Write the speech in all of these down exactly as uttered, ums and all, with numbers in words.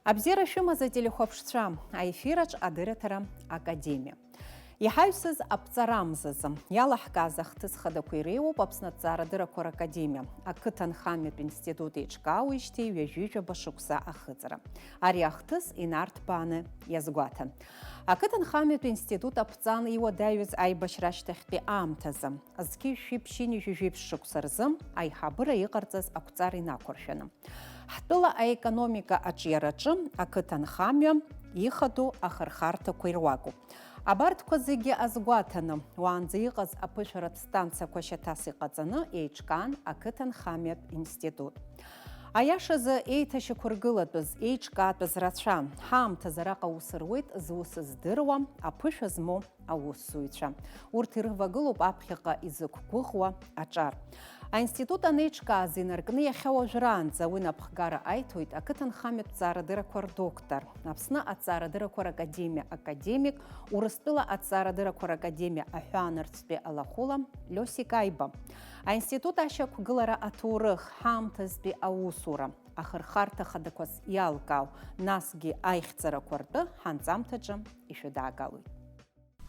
Абзиара шәымаз, ателехәаԥшцәа, аефираҿ адырраҭара Академиа. Иҳаҩсыз аԥҵара амзазы иалаҳкааз ахҭыс хадақәа иреиуоуп Аԥсны аҭҵаарадыррақәа ракадемиа, ақыҭанхамҩатә институт еиҿкаауеижьҭеи ҩажәижәаба шықәса ахыҵра. Ари ахҭыс инарҭбааны иазгәаҭан. Ақыҭанхамҩатә институт аԥҵан иуадаҩыз аибашьра ашьҭахьтәи аамҭазы, зқьи жәшәи ԥшьынҩажәи жәиԥшь шықәса рзы аиҳабыра иҟарҵаз ақәҵара инақәыршәаны, ҳтәыла аекономика аҿиараҿы ақыҭанхамҩа ихадоу ахырхарҭақәа ируакуп. Абарҭқәа зегьы азгәаҭаны, уаанӡа иҟаз аԥышәаратә станциақәа шьаҭас иҟаҵаны еиҿкаан ақыҭанхамҩатә институт. Аиашазы, еиҭашьақәыргылатәыз, еиҿкаатәыз рацәан. Ҳаамҭазы араҟа аус руеит зус здыруа, аԥышәа змоу аусзуҩцәа. Урҭ ирывагылоуп аԥхьаҟа изықәгәыӷуа аҿар. Аинститут анеиҿкааз инаркны иахьа уажәраанӡа уи напхгара аиҭоит ақыҭанхамҩатә ҵаарадыррақәа рдоктор, Аԥсны аҭҵаарадыррақәа ракадемиа академик, Урыстәыла аҭҵаарадыррақәа ракадемиа аҳәаанырцәтәи алахәыла Лиосик Аиба. Аинститут ашьақәгылара аҭоурых, ҳаамҭазтәи аусура, ахырхарҭа хадақәас иалкаау, насгьы аихьӡарақәа ртәы ҳанҵамҭаҿы ишәыдаагалоит.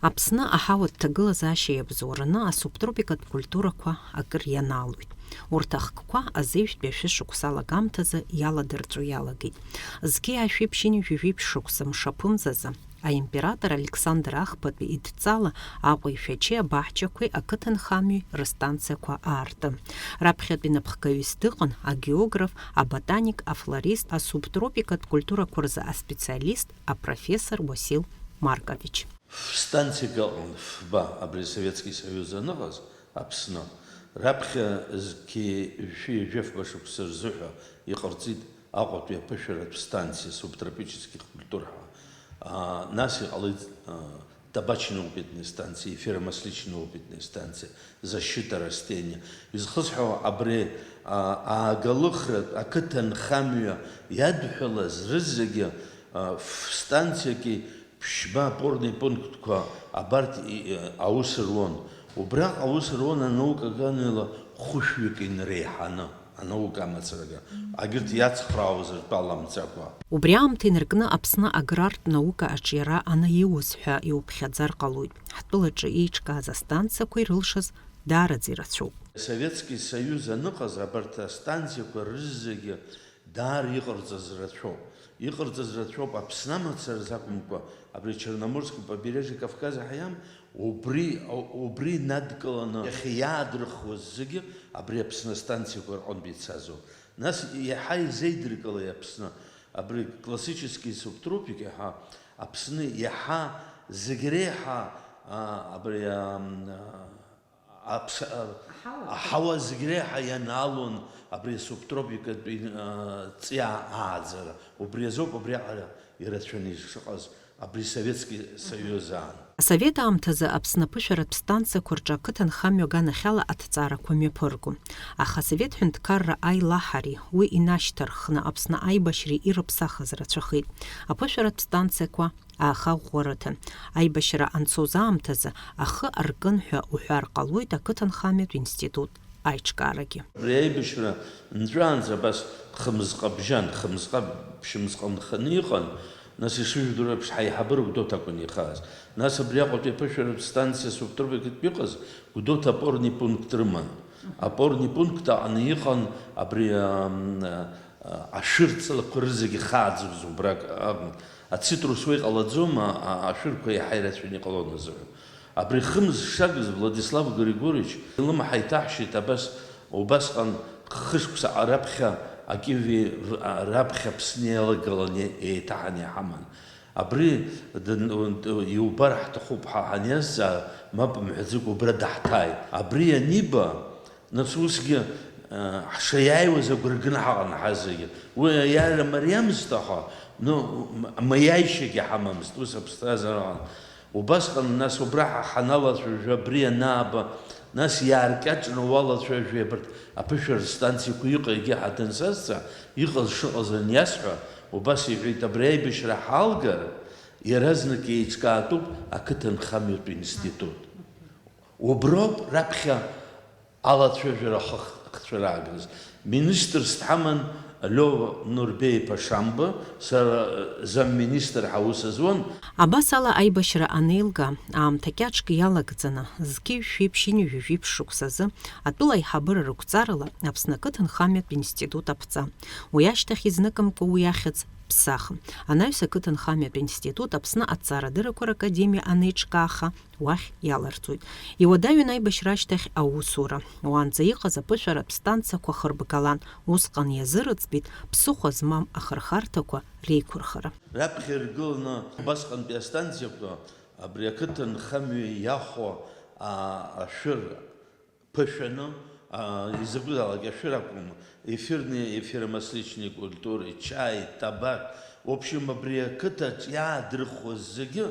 Аԥсны аҳауа ҭагылазаашьа иабзоураны асубтропикатә культурақәа акыр ианаалоит. Урҭ ахкқәа азеижәтәи ашәышықәса алагамҭазы иаладырҵәо иалагеит. Зқьи жәшәи ԥшьынҩажәи жәиԥшь шықәса мшаԥымзазы аимператор Александр Ахбатәи идҵала Аҟәеи Шәачеи абаҳчақәеи ақыҭанхамҩеи рыстанциақәа аартын. Раԥхьатәи напхгаҩыс дыҟан агеограф, аботаник, афлорист, асубтропикатә культурақәа рзы аспециалист, апрофессор Уасил Маркович. Фстанциак ыҟан, фба, абри Советски Союз аныҟаз, Аԥсны. Раԥхьа зқьи жәшәи жәафба шықәса рзыҳәа иҟарҵеит Аҟәатәи аԥышәаратә станциа, субтропических культур ҳәа. А, нас иҟалеит, а, табачно-опытная станциа, эфиромаслично-опытная станциа, защита растения. Изхысҳәаау абри, а, аагалыхратә ақыҭанхамҩа иадҳәалаз рызегьы, а, ф-, станциаки ԥшьба опорный пунктқәа абарҭ и-, аус руан. Убраҟ аус руан анаука аганҩала хәышәҩык инреиҳаны, анаука амацарага. Агьырҭ иацхраауаз ртәы аламҵакәа. Убри аамҭа инаркны Аԥсны аграртә наука аҿиара анаиуз ҳәа иуԥхьаӡар ҟалоит. Ҳтәылаҿы еиҿкааз астанциақәа ирылшаз даараӡа ирацәоуп. Советски Союз аныҟаз абарҭ астанциақәа рызегьы даара иҟарҵаз рацәоуп. Иҟарҵаз рацәоуп Аԥсны амацара азы акәымкәа, абри Черноморское побережье Кавказа ҳаиам, убри, убри инадкыланы иахьа иаадырхуаз зегьы абри Аԥсны астанциақәа рҟынтә ицазоуп. Нас иаҳа изеидыркылеи Аԥсны? Абри классический субтропик иаҳа Аԥсны иаҳа зегь реиҳа, а, абри, а, м, а, Аԥс-, а, Аҳауа. Аҳауа зегь реиҳа ианаалон абри асубтропикатәи, а, ҵиаа ааӡара. Убри азоуп абриаҟара ирацәаны ишыҟаз абри Советски Союз аан. Асовет аамҭазы Аԥсны аԥышәаратә станциақәа рҿы ақыҭанхамҩа аганахьала аҭҵаарақәа мҩаԥыргон. Аха асовет ҳәынҭқарра аилаҳареи уи инашьҭарххны Аԥсны аибашьреи ирыԥсахыз рацәахеит. Аԥышәаратә станциақәа ааха ӷәӷәа рыҭан. Аибашьра анцоз аамҭазы ахы аркын ҳәа уҳәар ҟалоит ақыҭанхамҩатә институт аиҿкаарагьы. Абри аибашьра нҵәаанӡа абас хымзҟа бжьан, хымзҟа, ԥшьымзҟа нханы иҟан, нас ишыжәдыруа еиԥш ҳаиҳабыра Гәдоуҭа акәын ихааз. Нас абри Аҟәатәи аԥышәаратә станциа субтропикатә иҟаз Гәдоуҭа опорный пункт рыман. Опорный пункт аҟны иҟан абри, ам, а, ашәыр ҵлақәа рызегьы хааӡоз убрак акәын. Ацитрус уа иҟалаӡом, а, а, ашәырқәа иаҳа ирацәаны иҟалон азыҳәан. Абри хымз шагыз Владислав Григорьевич илымҳа иҭаҳшьит абас, убасҟан хышықәса раԥхьа акиви р-, а, раԥхьа Аԥсны иалагаланы еиҭаҳаны иҳаман. Абри дын-, иубар ҳҭахуп ҳәа ҳаниазҵаа, мап мҳәаӡакәа убра даҳҭааит. Абри аниба, нас усгьы, а, ҳшаиааиуаз агәра ганы ҳаҟан ҳазегьы. Уи аиааира мариамызт, аха, ну, м-, маиааишьагьы ҳамамызт, ус аԥсҭазаара ыҟан. Убасҟан, нас, убра ҳа-, ҳаналацәажәо, абри анааба, нас иааркьаҿны уалацәажәои абарҭ аԥышәара станциақәа иҟоу егьи ҳаҭыр сазҵаа, иҟаз шыҟаз аниасҳәа, убас иҳәеит, абри аибашьра ҳалгар, иаразнак еиҿкаатәуп ақыҭанхамҩатә институт. Уброуп раԥхьа алацәажәара ахы-, ахцәа раагаз. Министрс дҳаман, Лео Нурбеи-иԥа Шамба, сара замминистр ҳәа аус зуан. Абас ала аибашьра анеилга, аамҭа кьаҿк иалагӡаны, зқьи жәшәи ԥшьынҩажәи жәиԥшь шықәсазы, атәыла аиҳабыра рықәҵарала Аԥсны ақыҭанхамҩатә институт аԥҵа. Уи ашьҭахь изныкымкәа уи ахьӡ ԥсахын. Анаҩс ақыҭанхамҩатә институт Аԥсны аҭҵаарадыррақәа ракадемиа анеиҿкааха, уахь иаларҵоит. Иуадаҩын аибашьра ашьҭахь аусура. Уаанӡа иҟаз аԥышәаратә станциақәа хырбгалан, усҟан иазырыӡбеит ԥсыхәа змам ахырхарҭақәа реиқәырхара. Раԥхьа иргыланы убасҟантәи астанциақәа абри ақыҭанхамҩа иахәо, а, ашәыр ԥышәаны, а, изакәызаалак ашәыр акәым, эфирные, эфиромасличные культуры, чаи, табак, в общем, абри ақыҭаҿ иаадырхуаз зегьы,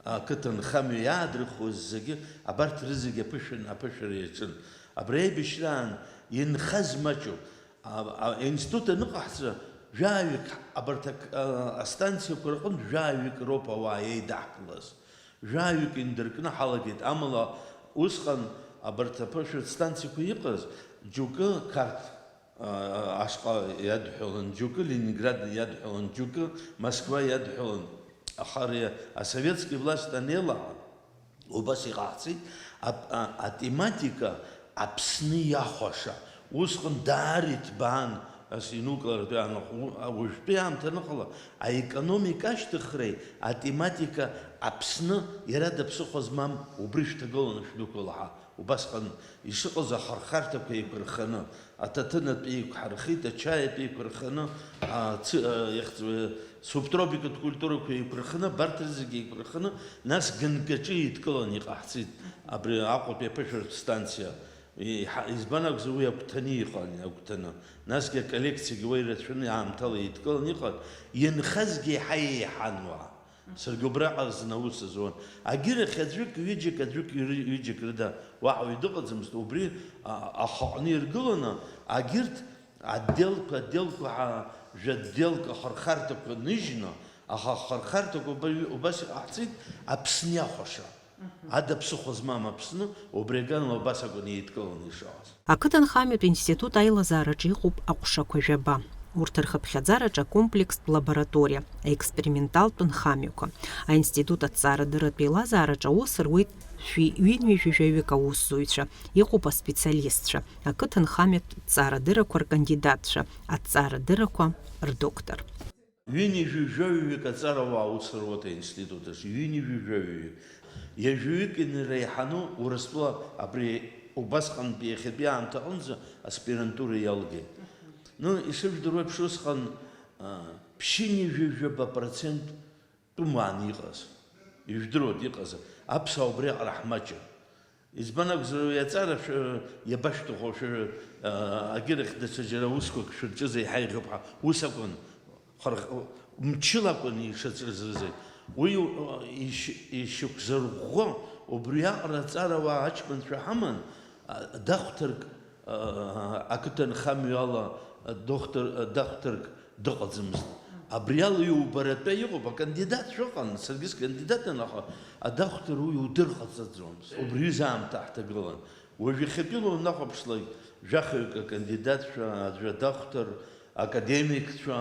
ақыҭанхамҩа иаадырхуаз зегьы, абарҭ рызегьы аԥышәан-, аԥышәара иаҿын. Абри аибашьраан инхаз маҷуп. А, а, аинститут аныҟаҳҵа, жәаҩык, абарҭ ак-, а, астанциақәа рҟынтә жәаҩык роуп ауаа еидаҳкылаз. Жәаҩык индыркны ҳалагеит, амала усҟан абарҭ аԥышәарҭа станциақәа иҟаз, џьоукы Қарҭ, а, ашҟа иадҳәалан, џьоукы Ленинград иадҳәалан, џьоукы Москва иадҳәалан, аха ари асоветски власть анеилаҳа, убас иҟаҳҵеит, ап-, а, атематика Аԥсны иахәаша, усҟан даара иҭбаан, ас инукыларатәи аамҭа, у-, а, уажәтәи аамҭа аныҟала, аекономика ашьҭыхреи атематика Аԥсны иара даԥсыхәа змам убри шәҭагыланы шәдәықәла ҳәа, убасҟан ишыҟаз ахырхарҭақәа еиқәырханы, аҭаҭынатә еиқәҳархеит, ачаи атәы еиқәырханы, а, ци-, а, иахьӡ-, субтропикатә культурақәа еиқәырханы, абарҭ рызегьы еиқәырханы, нас Ганкаҿы еидкыланы иҟаҳҵеит абри Аҟәатәи аԥышәарҭа станциа. Иҳа-, избан акәзар, уи агәҭаны иҟан, агәҭаны. Насгьы аколлекциагьы уа ирацәаны аамҭала еидкыланы иҟан, инхазгьы еиҳа еиҳан уа. Саргьы убраҟа зны аус зуан. Агьырахь аӡәык, ҩыџьак, аӡәык, ҩы-, ҩыџьак рыда уаҳа уаҩ дыҟаӡамызт. Убри, а, ахаҟны иргыланы, агьырҭ отделқәа, отделқәа ҳа-, жәа-, отделк ахырхарҭақәа ныжьны, аха ахырхарҭақәа убаҩ-, убас иҟаҳҵеит Аԥсны иахәаша. Ада ԥсыхәа змам Аԥсны, убри аганла убас акәын еидкыланы ишыҟаз. Ақыҭанхамҩатә институт аилазаараҿы иҟоуп аҟәшақәа жәаба. Урҭ рхыԥхьаӡараҿы акомплекстә лабораториа, аексперименталтә нхамҩақәа. Аинститут аҭҵаарадырратә еилазаараҿы аус руеит шәи ҩынҩажәи жәаҩык аусзуҩцәа, иҟоуп аспециалистцәа, ақыҭанхамҩатә ҭҵаарадыррақәа ркандидатцәа, аҭҵаарадыррақәа рдоктор. Ҩынҩажәи жәаҩык аҵарауаа аус руеит аинститут аҿы, ҩынҩажәи жәаҩык. Ҩажәаҩык инреиҳаны Урыстәыла абри убасҟантәи иахьатәи аамҭа аҟынӡа аспирантура иалгеит. Ну, ишыжәдыруа еиԥш, усҟан, а, ԥшьынҩажәи жәаба процент тәымуаан иҟаз. Ижәдыруеит иҟаз, аԥсуаа убриаҟара ҳмаҷын. Избан акәзар, уи аҵара шәы-, иабашәҭаху шәы-, а, агьырахь даҽаџьара усқәак шәырҿыз еиҳа иӷьуп ҳәа, ус акәын, хырх-, мчыла акәын ишаҿыз рызегь. Уи, а, ишь-, ишьақәзырӷәӷәо, убриаҟара аҵарауаа аҷкәынцәа ҳаман, а, дахәҭарк, а, ақыҭанхамҩала, а, дохәҭар, а, дахәҭарк дыҟаӡамызт. Абри ала иубаратәа иҟоуп, акандидатцәа ыҟан, саргьы скандидатын, аха адахәҭыр уи удырҟаҵаӡомызт. Убри ҩыза аамҭа ҳҭагылан. Уажә иахьатәиала унахәаԥшлак, жәахаҩык акандидатцәа, аӡәы адахәҭыр, академикцәа,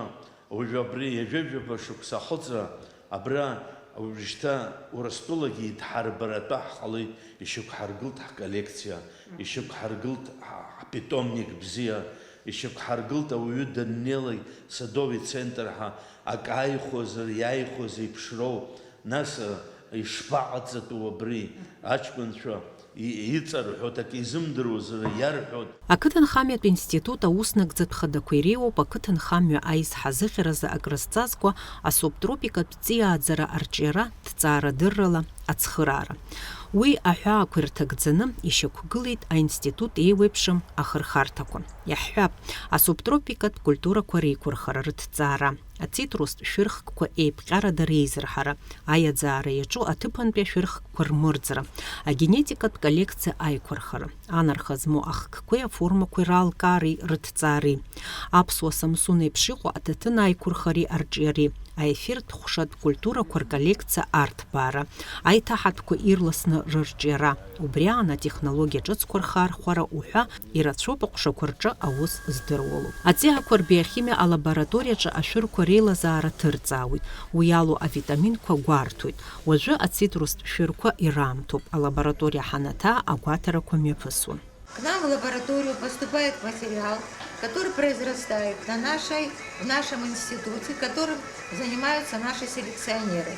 уажә абри ҩажәа-жәаба шықәса ахыҵра, абра уажәшьҭа Урыстәылагьы идҳарбаратәа ҳҟалеит, ишьақәҳаргылт ҳколлекциа, ишьақәҳаргылт ҳ-, ҳпитомник бзиа, ишьақәҳаргылт ауаҩы даннеилак Садовый центр ҳәа, акы ааихәозар, иааихәоз еиԥшроу, нас, э, ишԥаҟаҵатәу абри, аҷкәынцәа и-, иҵарҳәоит, акы изымдыруазар иарҳәоит. Ақыҭанхамҩатә институт аус нагӡатә хадақәа иреиуоуп ақыҭанхамҩа аизҳазыӷьаразы акрызҵазкуа асубтропикатә ҵиааӡара арҿиара ҭҵаарадыррала ацхыраара. Уи аҳәаақәа ирҭагӡаны ишьақәгылеит аинститут еиуеиԥшым ахырхарҭақәа. Иаҳҳәап, асубтропикатә культурақәа реиқәырхара рыҭҵаара, ацитрустә шәырхкқәа еиԥҟьарада реизырҳара, аиаӡаара иаҿу аҭыԥантәи ашәырхкқәа рмырӡра, агенетикатә коллекциа аиқәырхара, анарха змоу ахкқәеи аформақәеи ралкаареи рыҭҵаареи, аԥсуа Самсун еиԥш иҟоу аҭаҭын аиқәырхареи арҿиареи, аефиртә ҟәшатә культурақәа рколлекциа арҭбаара, аиҭаҳатәқәа ирласны рырҿиара, убри аан атехнологиа ҿыцқәа рхархәара уҳәа ирацәоуп аҟәшақәа рҿы аус здыруало. Аҵиаақәа рбиохимиа алабораториаҿы ашәырқәа реилазаара ҭырҵаауеит, уи алоу авитаминқәа гәарҭоит. Уажәы ацитрустә шәырқәа ираамҭоуп, алабораториа ҳанаҭаа агәаҭарақәа мҩаԥысуан. К нам в лабораторию поступает материал, который произрастает на нашей, в нашем институте, которым занимаются наши селекционеры.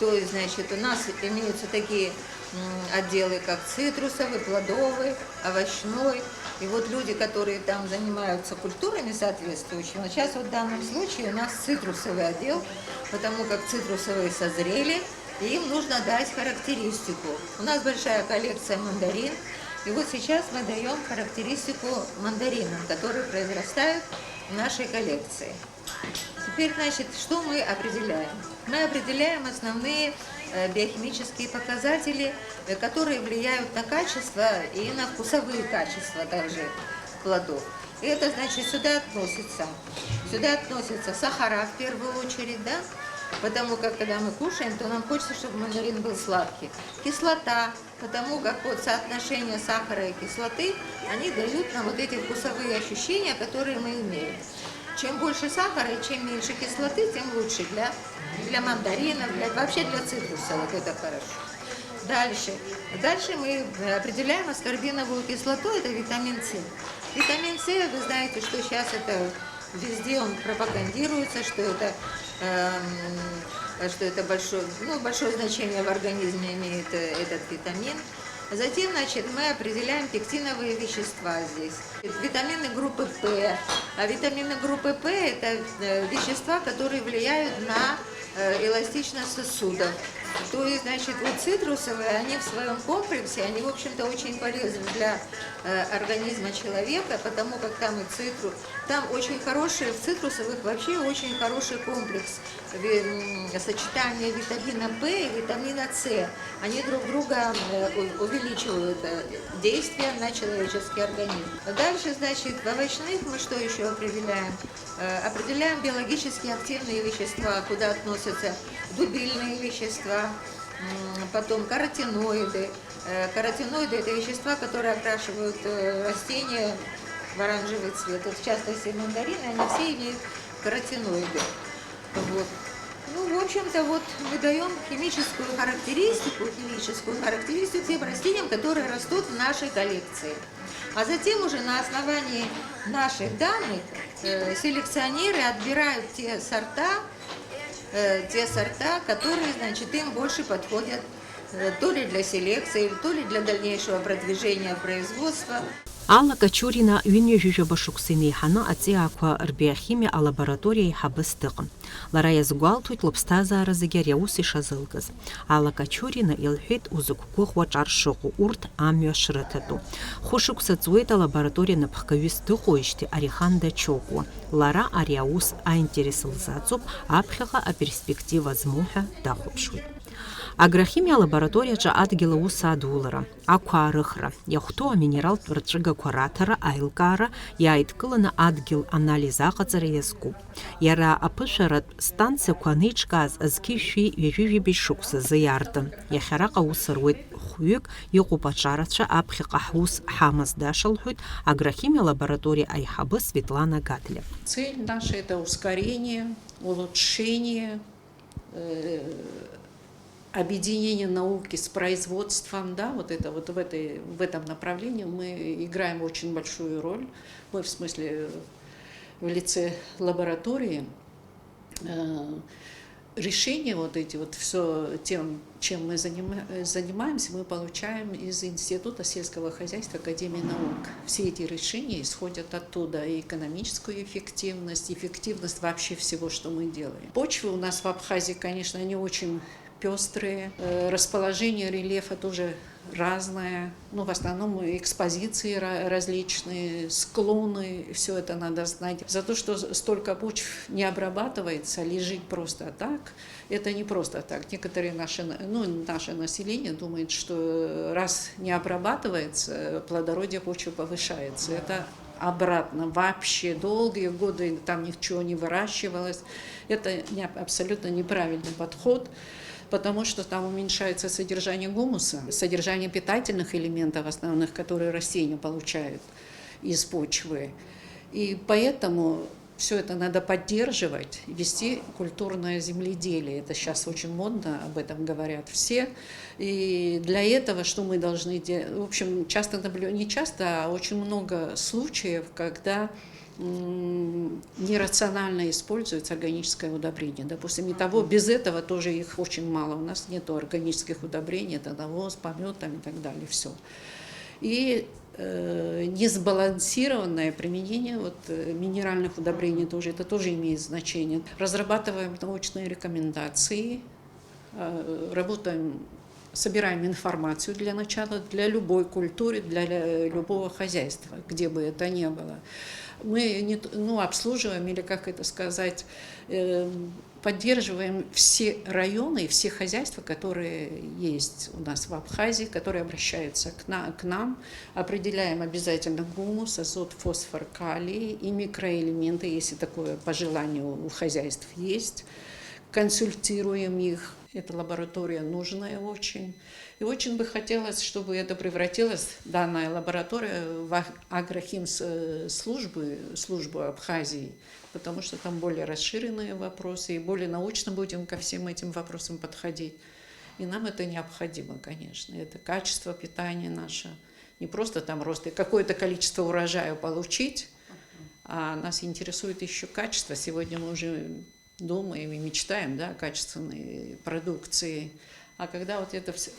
То есть, значит, у нас имеются такие, м, отделы, как цитрусовый, плодовый, овощной. И вот люди, которые там занимаются культурами соответствующими, вот сейчас вот в данном случае у нас цитрусовый отдел, потому как цитрусовые созрели, и им нужно дать характеристику. У нас большая коллекция мандарин, и вот сейчас мы даём характеристику мандаринам, которые произрастают в нашей коллекции. Теперь, значит, что мы определяем? Мы определяем основные, э, биохимические показатели, э, которые влияют на качество и на вкусовые качества также плодов. И это, значит, сюда относится, сюда относятся сахара в первую очередь, да? Потому как, когда мы кушаем, то нам хочется, чтобы мандарин был сладкий. Кислота, потому как вот соотношение сахара и кислоты, они дают нам вот эти вкусовые ощущения, которые мы имеем. Чем больше сахара и чем меньше кислоты, тем лучше для, для мандаринов, для, вообще для цитрусовых это хорошо. Дальше. Дальше мы, э, определяем аскорбиновую кислоту, это витамин С. Витамин С, вы знаете, что сейчас это везде он пропагандируется, что это, эм, что это большое, ну, большое значение в организме имеет, э, этот витамин. Затем, значит, мы определяем пектиновые вещества здесь. Витамины группы П. А витамины группы П — это, э, вещества, которые влияют на, э, эластичность сосудов. То есть, значит, вот цитрусовые, они в своём комплексе, они, в общем-то, очень полезны для, э, организма человека, потому как там и цитру-, там очень хороший, в цитрусовых вообще очень хороший комплекс ви-, м, сочетание витамина П и витамина С. Они друг друга, э, у-, увеличивают, э, действие на человеческий организм. Дальше, значит, в овощных мы что ещё определяем? Э, определяем биологически активные вещества, куда относятся дубильные вещества, м, потом каротиноиды. Э, каротиноиды — это вещества, которые окрашивают, э, растения в оранжевый цвет. Вот, в частности, мандарины, они все имеют каротиноиды. Вот. Ну, в общем-то, вот мы даём химическую характеристику, химическую характеристику тем растениям, которые растут в нашей коллекции. А затем уже на основании наших данных, э, селекционеры отбирают те сорта, э, те сорта, которые, значит, им больше подходят, э, то ли для селекции, то ли для дальнейшего продвижения производства. Алла Качурина ҩынҩажәижәаба шықәса инеиҳаны аҵиаақәа рбиохимиа алабораториа аиҳабыс дыҟан. Лара иазгәалҭоит лыԥсҭазаара зегьы ари аус ишазылкыз. Алла Качурина илҳәеит узықәгәыӷуа ҿар шыҟоу, урҭ амҩа шрыҭатәу. Хәышықәса ҵуеит алабораториа напхгаҩыс дыҟоуижьҭеи Арихан Дачокуа. Лара ари аус аинтерес лзаҵоуп, аԥхьаҟа аперспектива змоу ҳәа дахәаԥшуеит. Агрохимиа алабораториаҿы адгьыл аус адулара, ақәаарыхра, иахәҭоу аминералтә рҵәыгақәа раҭара, аилкаара, иааидкыланы адгьыл анализ аҟаҵара иазкуп. Иара аԥышәаратә станциақәа анеиҿкааз зқьи шәи ҩажәи жәибжь шықәсазы иаартын. Иахьараҟа аус руеит хәҩык, иҟоуп аҿарацәа, аԥхьаҟа ҳус ҳамаз даша, лҳәоит агрохимиа лабораториа аиҳабы Светлана Гадлиа. Цель наша — это ускорение, улучшение, э, объединение науки с производством, да, вот это вот в этой, в этом направлении мы играем очень большую роль. Мы, в смысле, в лице лаборатории, э, решения вот эти вот, всё тем, чем мы занима-, занимаемся, мы получаем из Института сельского хозяйства Академии наук. Все эти решения исходят оттуда, и экономическую эффективность, эффективность вообще всего, что мы делаем. Почвы у нас в Абхазии, конечно, они очень пёстрые, э, расположение рельефа тоже разное, ну, в основном экспозиции ра-, различные, склоны, всё это надо знать. За то, что с-, столько почв не обрабатывается, лежит просто так, это не просто так. Некоторые наши на-, ну, наше население думает, что раз не обрабатывается, плодородие почвы повышается. Это обратно вообще. Долгие годы там ничего не выращивалось. Это не, абсолютно неправильный подход, потому что там уменьшается содержание гумуса, содержание питательных элементов основных, которые растения получают из почвы. И поэтому все это надо поддерживать, вести культурное земледелие. Это сейчас очень модно, об этом говорят все. И для этого что мы должны делать? В общем, часто наблю-, не часто, а очень много случаев, когда м, нерационально используется органическое удобрение. Допустим, и того, без этого тоже их очень мало. У нас нету органических удобрений, это навоз, помет там и так далее, все. И э, несбалансированное применение вот, э, минеральных удобрений тоже, это тоже имеет значение. Разрабатываем научные рекомендации, э, работаем, собираем информацию для начала для любой культуры, для лю- любого хозяйства, где бы это ни было. Мы не т- ну, обслуживаем, или как это сказать, э, поддерживаем все районы и все хозяйства, которые есть у нас в Абхазии, которые обращаются к, на, к нам. Определяем обязательно гумус, азот, фосфор, калий и микроэлементы, если такое по желанию у хозяйств есть. Консультируем их. Эта лаборатория нужная очень. И очень бы хотелось, чтобы это превратилась, данная лаборатория, в аг- агрохим с- э, службы, службу Абхазии, потому что там более расширенные вопросы, и более научно будем ко всем этим вопросам подходить. И нам это необходимо, конечно. Это качество питания наше. Не просто там рост и какое-то количество урожая получить, а нас интересует еще качество. Сегодня мы уже думаем и мечтаем, да, о качественной продукции. А когда вот это вс-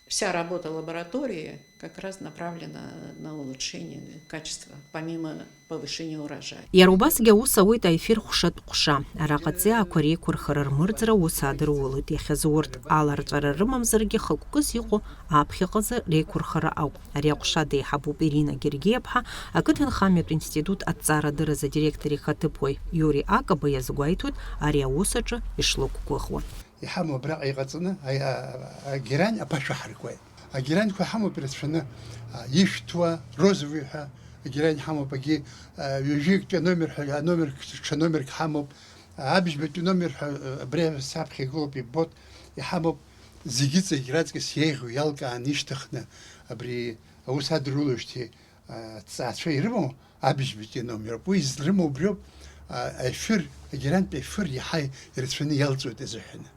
вся работа лаборатории как раз направлена на улучшение качества, помимо повышения урожая. Иара убасгьы аус ауеит аефир ҟәшатә ҟәша. Араҟа аҵиаақәа реиқәырхара рмырӡра ус адыруалоит иахьазы урҭ аларҵәара рымамзаргьы хықәкыс иҟоу аԥхьаҟазы реиқәырхара ауп. Ари аҟәша деиҳабуп Ирина Гергиаԥҳа, ақыҭанхамҩатә институт аҭҵаарадыраз адиректор ихаҭыԥуаҩ Иури Акаба иазгәеиҭоит ари аус аҿы ишлықәгәыӷуа. Иҳамоу абраҟа иҟаҵаны, аи-, а-, агерань аԥашәа ҳаркуеит. Агераньқәа ҳамоуп ирацәаны, а, ишәҭуа, розовый ҳәа агерань ҳамоуп, агьи, а, ҩажәиктәи аномер ҳәа, аномер, ҽа номерк ҳамоуп, а, абжьбатәи номер ҳәа, а, абри саԥхьа игылоуп, иббот, иҳамоуп, зегьы-зегь раҵкыс еиӷьу иалкааны ишьҭыхны абри аус адырулоижьҭеи, а, ҭҵаацәа ирымоу абжьбатәи аномер ауп. Уи изрымоу убриоуп, а, аефир, агерантә аефир иаҳа ирацәаны иалҵуеит азыҳәаны.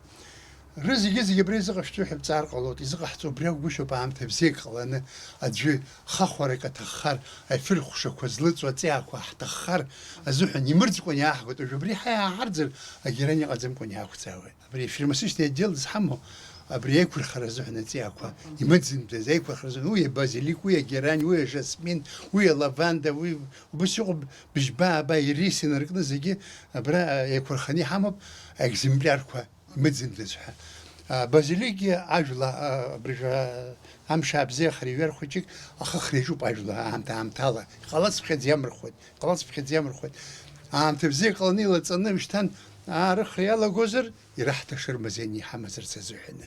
Рызегьы-зегьы абра изыҟашәҵои ҳәа бҵаар ҟалоит, изыҟаҳҵо убри акәгәышьоуп, аамҭа бзиак ҟаланы, аӡәы хахәарак аҭаххар, аефир ҟәшақәа злыҵуа аҵиаақәа ҳҭаххар азыҳәан имырӡкәан иааҳгоит, уажә абри ҳа иааҳарӡыр, агерань иҟаӡамкәан иаақәҵаауеит. Абри афармацевтичный отдел зҳамоу, абри аиқәырхара азыҳәан аҵиаақәа имыӡындаз, аиқәырхара азыҳәан, уи абазилик, уи агерань, уи ажасмин, уи алаванда, уи убас иҟоуп, быжьба, аба, ирис инаркны зегьы абра, а, еиқәырханы иҳамоуп, аекземплиарқәа имыӡындаз ҳәа. А, базиликгьы ажәла, а, абыржәы, а, амш аабзиахар иҩар хәыҷык ахыхра иаҿуп ажәла аамҭа-аамҭала. Иҟалацыԥхьаӡа иамырхуеит, иҟалацыԥхьаӡа иамырхуеит. Аамҭа бзиа иҟаланы илаҵаны ушьҭан аарыхра иалагозар, ираҳҭашыр мазеины иҳамазарц азыҳәаны.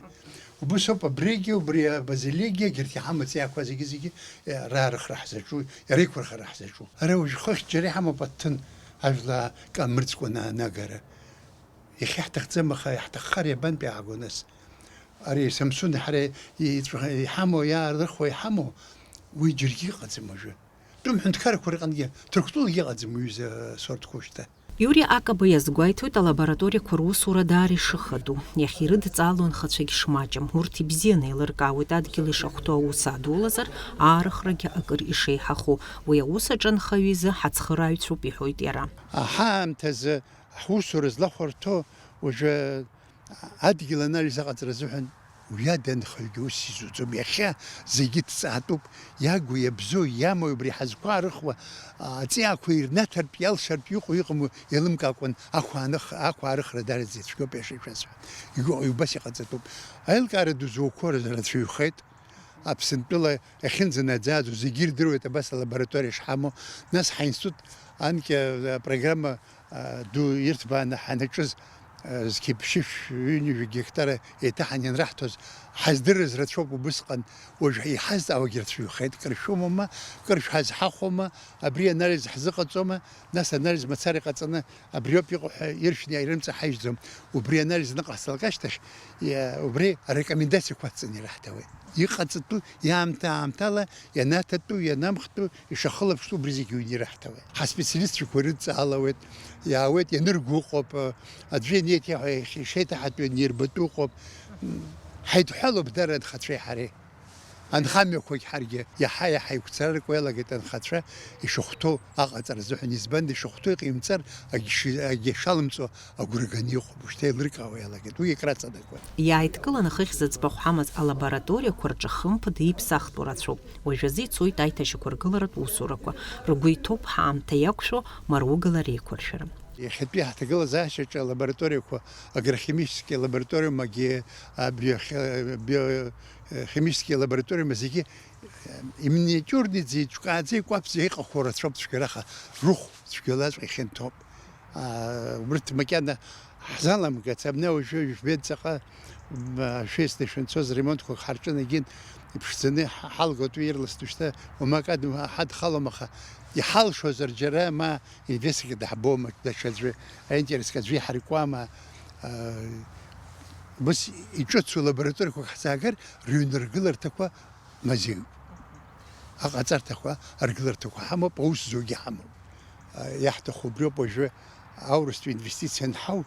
Убыс ауп абригьы, убри абазиликгьы, егьырҭ иҳамоу аҵиаақәа зегьы-зегьы, э, раарыхра ҳзаҿу, реиқәырхара ҳзаҿу. Ара уажә хыхь џьара иҳамоуп аҭҭын, ажәла камырӡкәа на-, анагара. Иахьа ҳҭахӡам, аха иаҳҭаххар иабантәи ааго нас? Ари Самсун ҳара иҵәа-, иҳамоу, иаарыхуа иҳамоу, уи џьаргьы ыҟаӡам уажәы. Тәым ҳәынҭқаррақәа рҟынгьы, Ҭырқәтәылагьы ыҟаӡам уи ҩыза сортқәа шьҭа. Иури Акаба иазгәеиҭоит алабораториақәа русура даара ишыхадоу. Иахьирыдҵаало анхацәагьы шмаҷым, урҭ ибзианы еилыркаауеит адгьыл ишахәҭоу аус адулазар, аарыхрагьы акыр ишеиҳаху. Уи аус аҿы анхаҩы изы ҳацхырааҩцәоуп, иҳәоит иара. Аҳаамҭазы ҳусура злахәарҭоу уажәы адгьыл анализ аҟаҵара азыҳәан уи ада анхаҩгьы ус изуӡом. Иахьа зегьы ҭҵаатәуп, иагу, иабзоу, иамоу, убри ҳазқәаарыхуа, аҵиаақәа ирнаҭартә, иалшартә, иҟоу, иҟаму еилымкаакәан, ақәааных-, ақәаарыхра дараӡа ицәгьоуп, иаша ишәасҳәа. Иго-, убас иҟаҵатәуп. Аилкаара ду зуқәоу рацәаҩхеит. Аԥсынтәыла иахьынӡанаӡааӡо зегьы ирдыруеит абас алабораториа шҳамоу. Нас ҳаинститут анкьа апрограмма, а, ду ирҭбааны ҳанаҿыз, Зқьи ԥшьышә ҩынҩажәа гектар еиҭаҳан ианраҳҭоз, ҳаздырыз рацәоуп убысҟан, уажә иҳазҵаауагь рацәаҩхеит, кыр шәымоума, кыр шәҳазҳахәома, абри анализ ҳзыҟаҵома, нас анализ мацара иҟаҵаны абриоуп иҟоу ҳәа иршәны ирымҵаҳажьӡом. Убри анализ аныҟаҳҵалак ашьҭахь, иа-, убри арекомендациақәа адҵаны ираҳҭауеит. Иҟаҵатәу иаамҭа-аамҭала ианаҭатәу, ианамхтәу, ишахылаԥшуа убри зегьы ҩны ираҳҭауеит. Ҳаспециалистцәақәа ирыдҵаалауеит, иаауеит, ианыргәыҟоуп, аӡәы ианиеҭ иаҳәа ишеиҭаҳатәу ианирбатәу ыҟоуп. Ҳаидҳәалоуп дара анхацәеи ҳареи. Анхамҩақәагь ҳаргьы иаҳа-иаҳа игәцараркуа иалагеит анхацәа ишахәҭоу аҟаҵара азыҳәан, избан, ишахәҭоу иҟаимҵар, агьши-, агьашалымҵуа агәра ганы иҟоуп, ушьҭа еилыркаауа иалагеит, уи икраҵанакуеит. Иааидкыланы хыхь зыӡбахә ҳамаз алабораториақәа рҿы хымԥада иԥсахтәу рацәоуп. Уажәазы ицоит аиҭашьақәыргыларатә усурақәа. Ргәы иҭоуп ҳаамҭа иақәшәо маругала реиқәыршәара. Иахьатәи ҳҭагылазаашьаҿы алабораториақәа, агрохимический лабораториум, агьи абиохи-, биохимический лабораториум зегьы, э, иминиатюрныйӡа, иҿкааӡа, икәаԥӡа иҟаху рацәоуп цәгьараха, рыхә цәгьалаҵәҟьа ихьанҭоуп. Аа, урҭ макьана ҳзаламгац, абна уажәы жәбеит ҵаҟа, м, шәеицны шәынцоз ремонтқәак ҳарҿын, егьин иԥшӡаны ҳ-, ҳалгоит, уи ирласны шьҭа уамак адым ҳадхалом, аха иҳалшозар џьара ма инвестигатор даҳбома, даҽаӡәы аинтереск аӡәы иҳаркуама, аа, ус иҿыцу лабораториақәак ҳзаагар, рыҩныргыларҭақәа мазеиуп. Аҟаҵарҭақәа, аргыларҭақәа ҳамоуп, аус зугьы ҳамоуп. Иаҳҭаху убриоуп, уажәы аурыстәи инвестициа анҳау,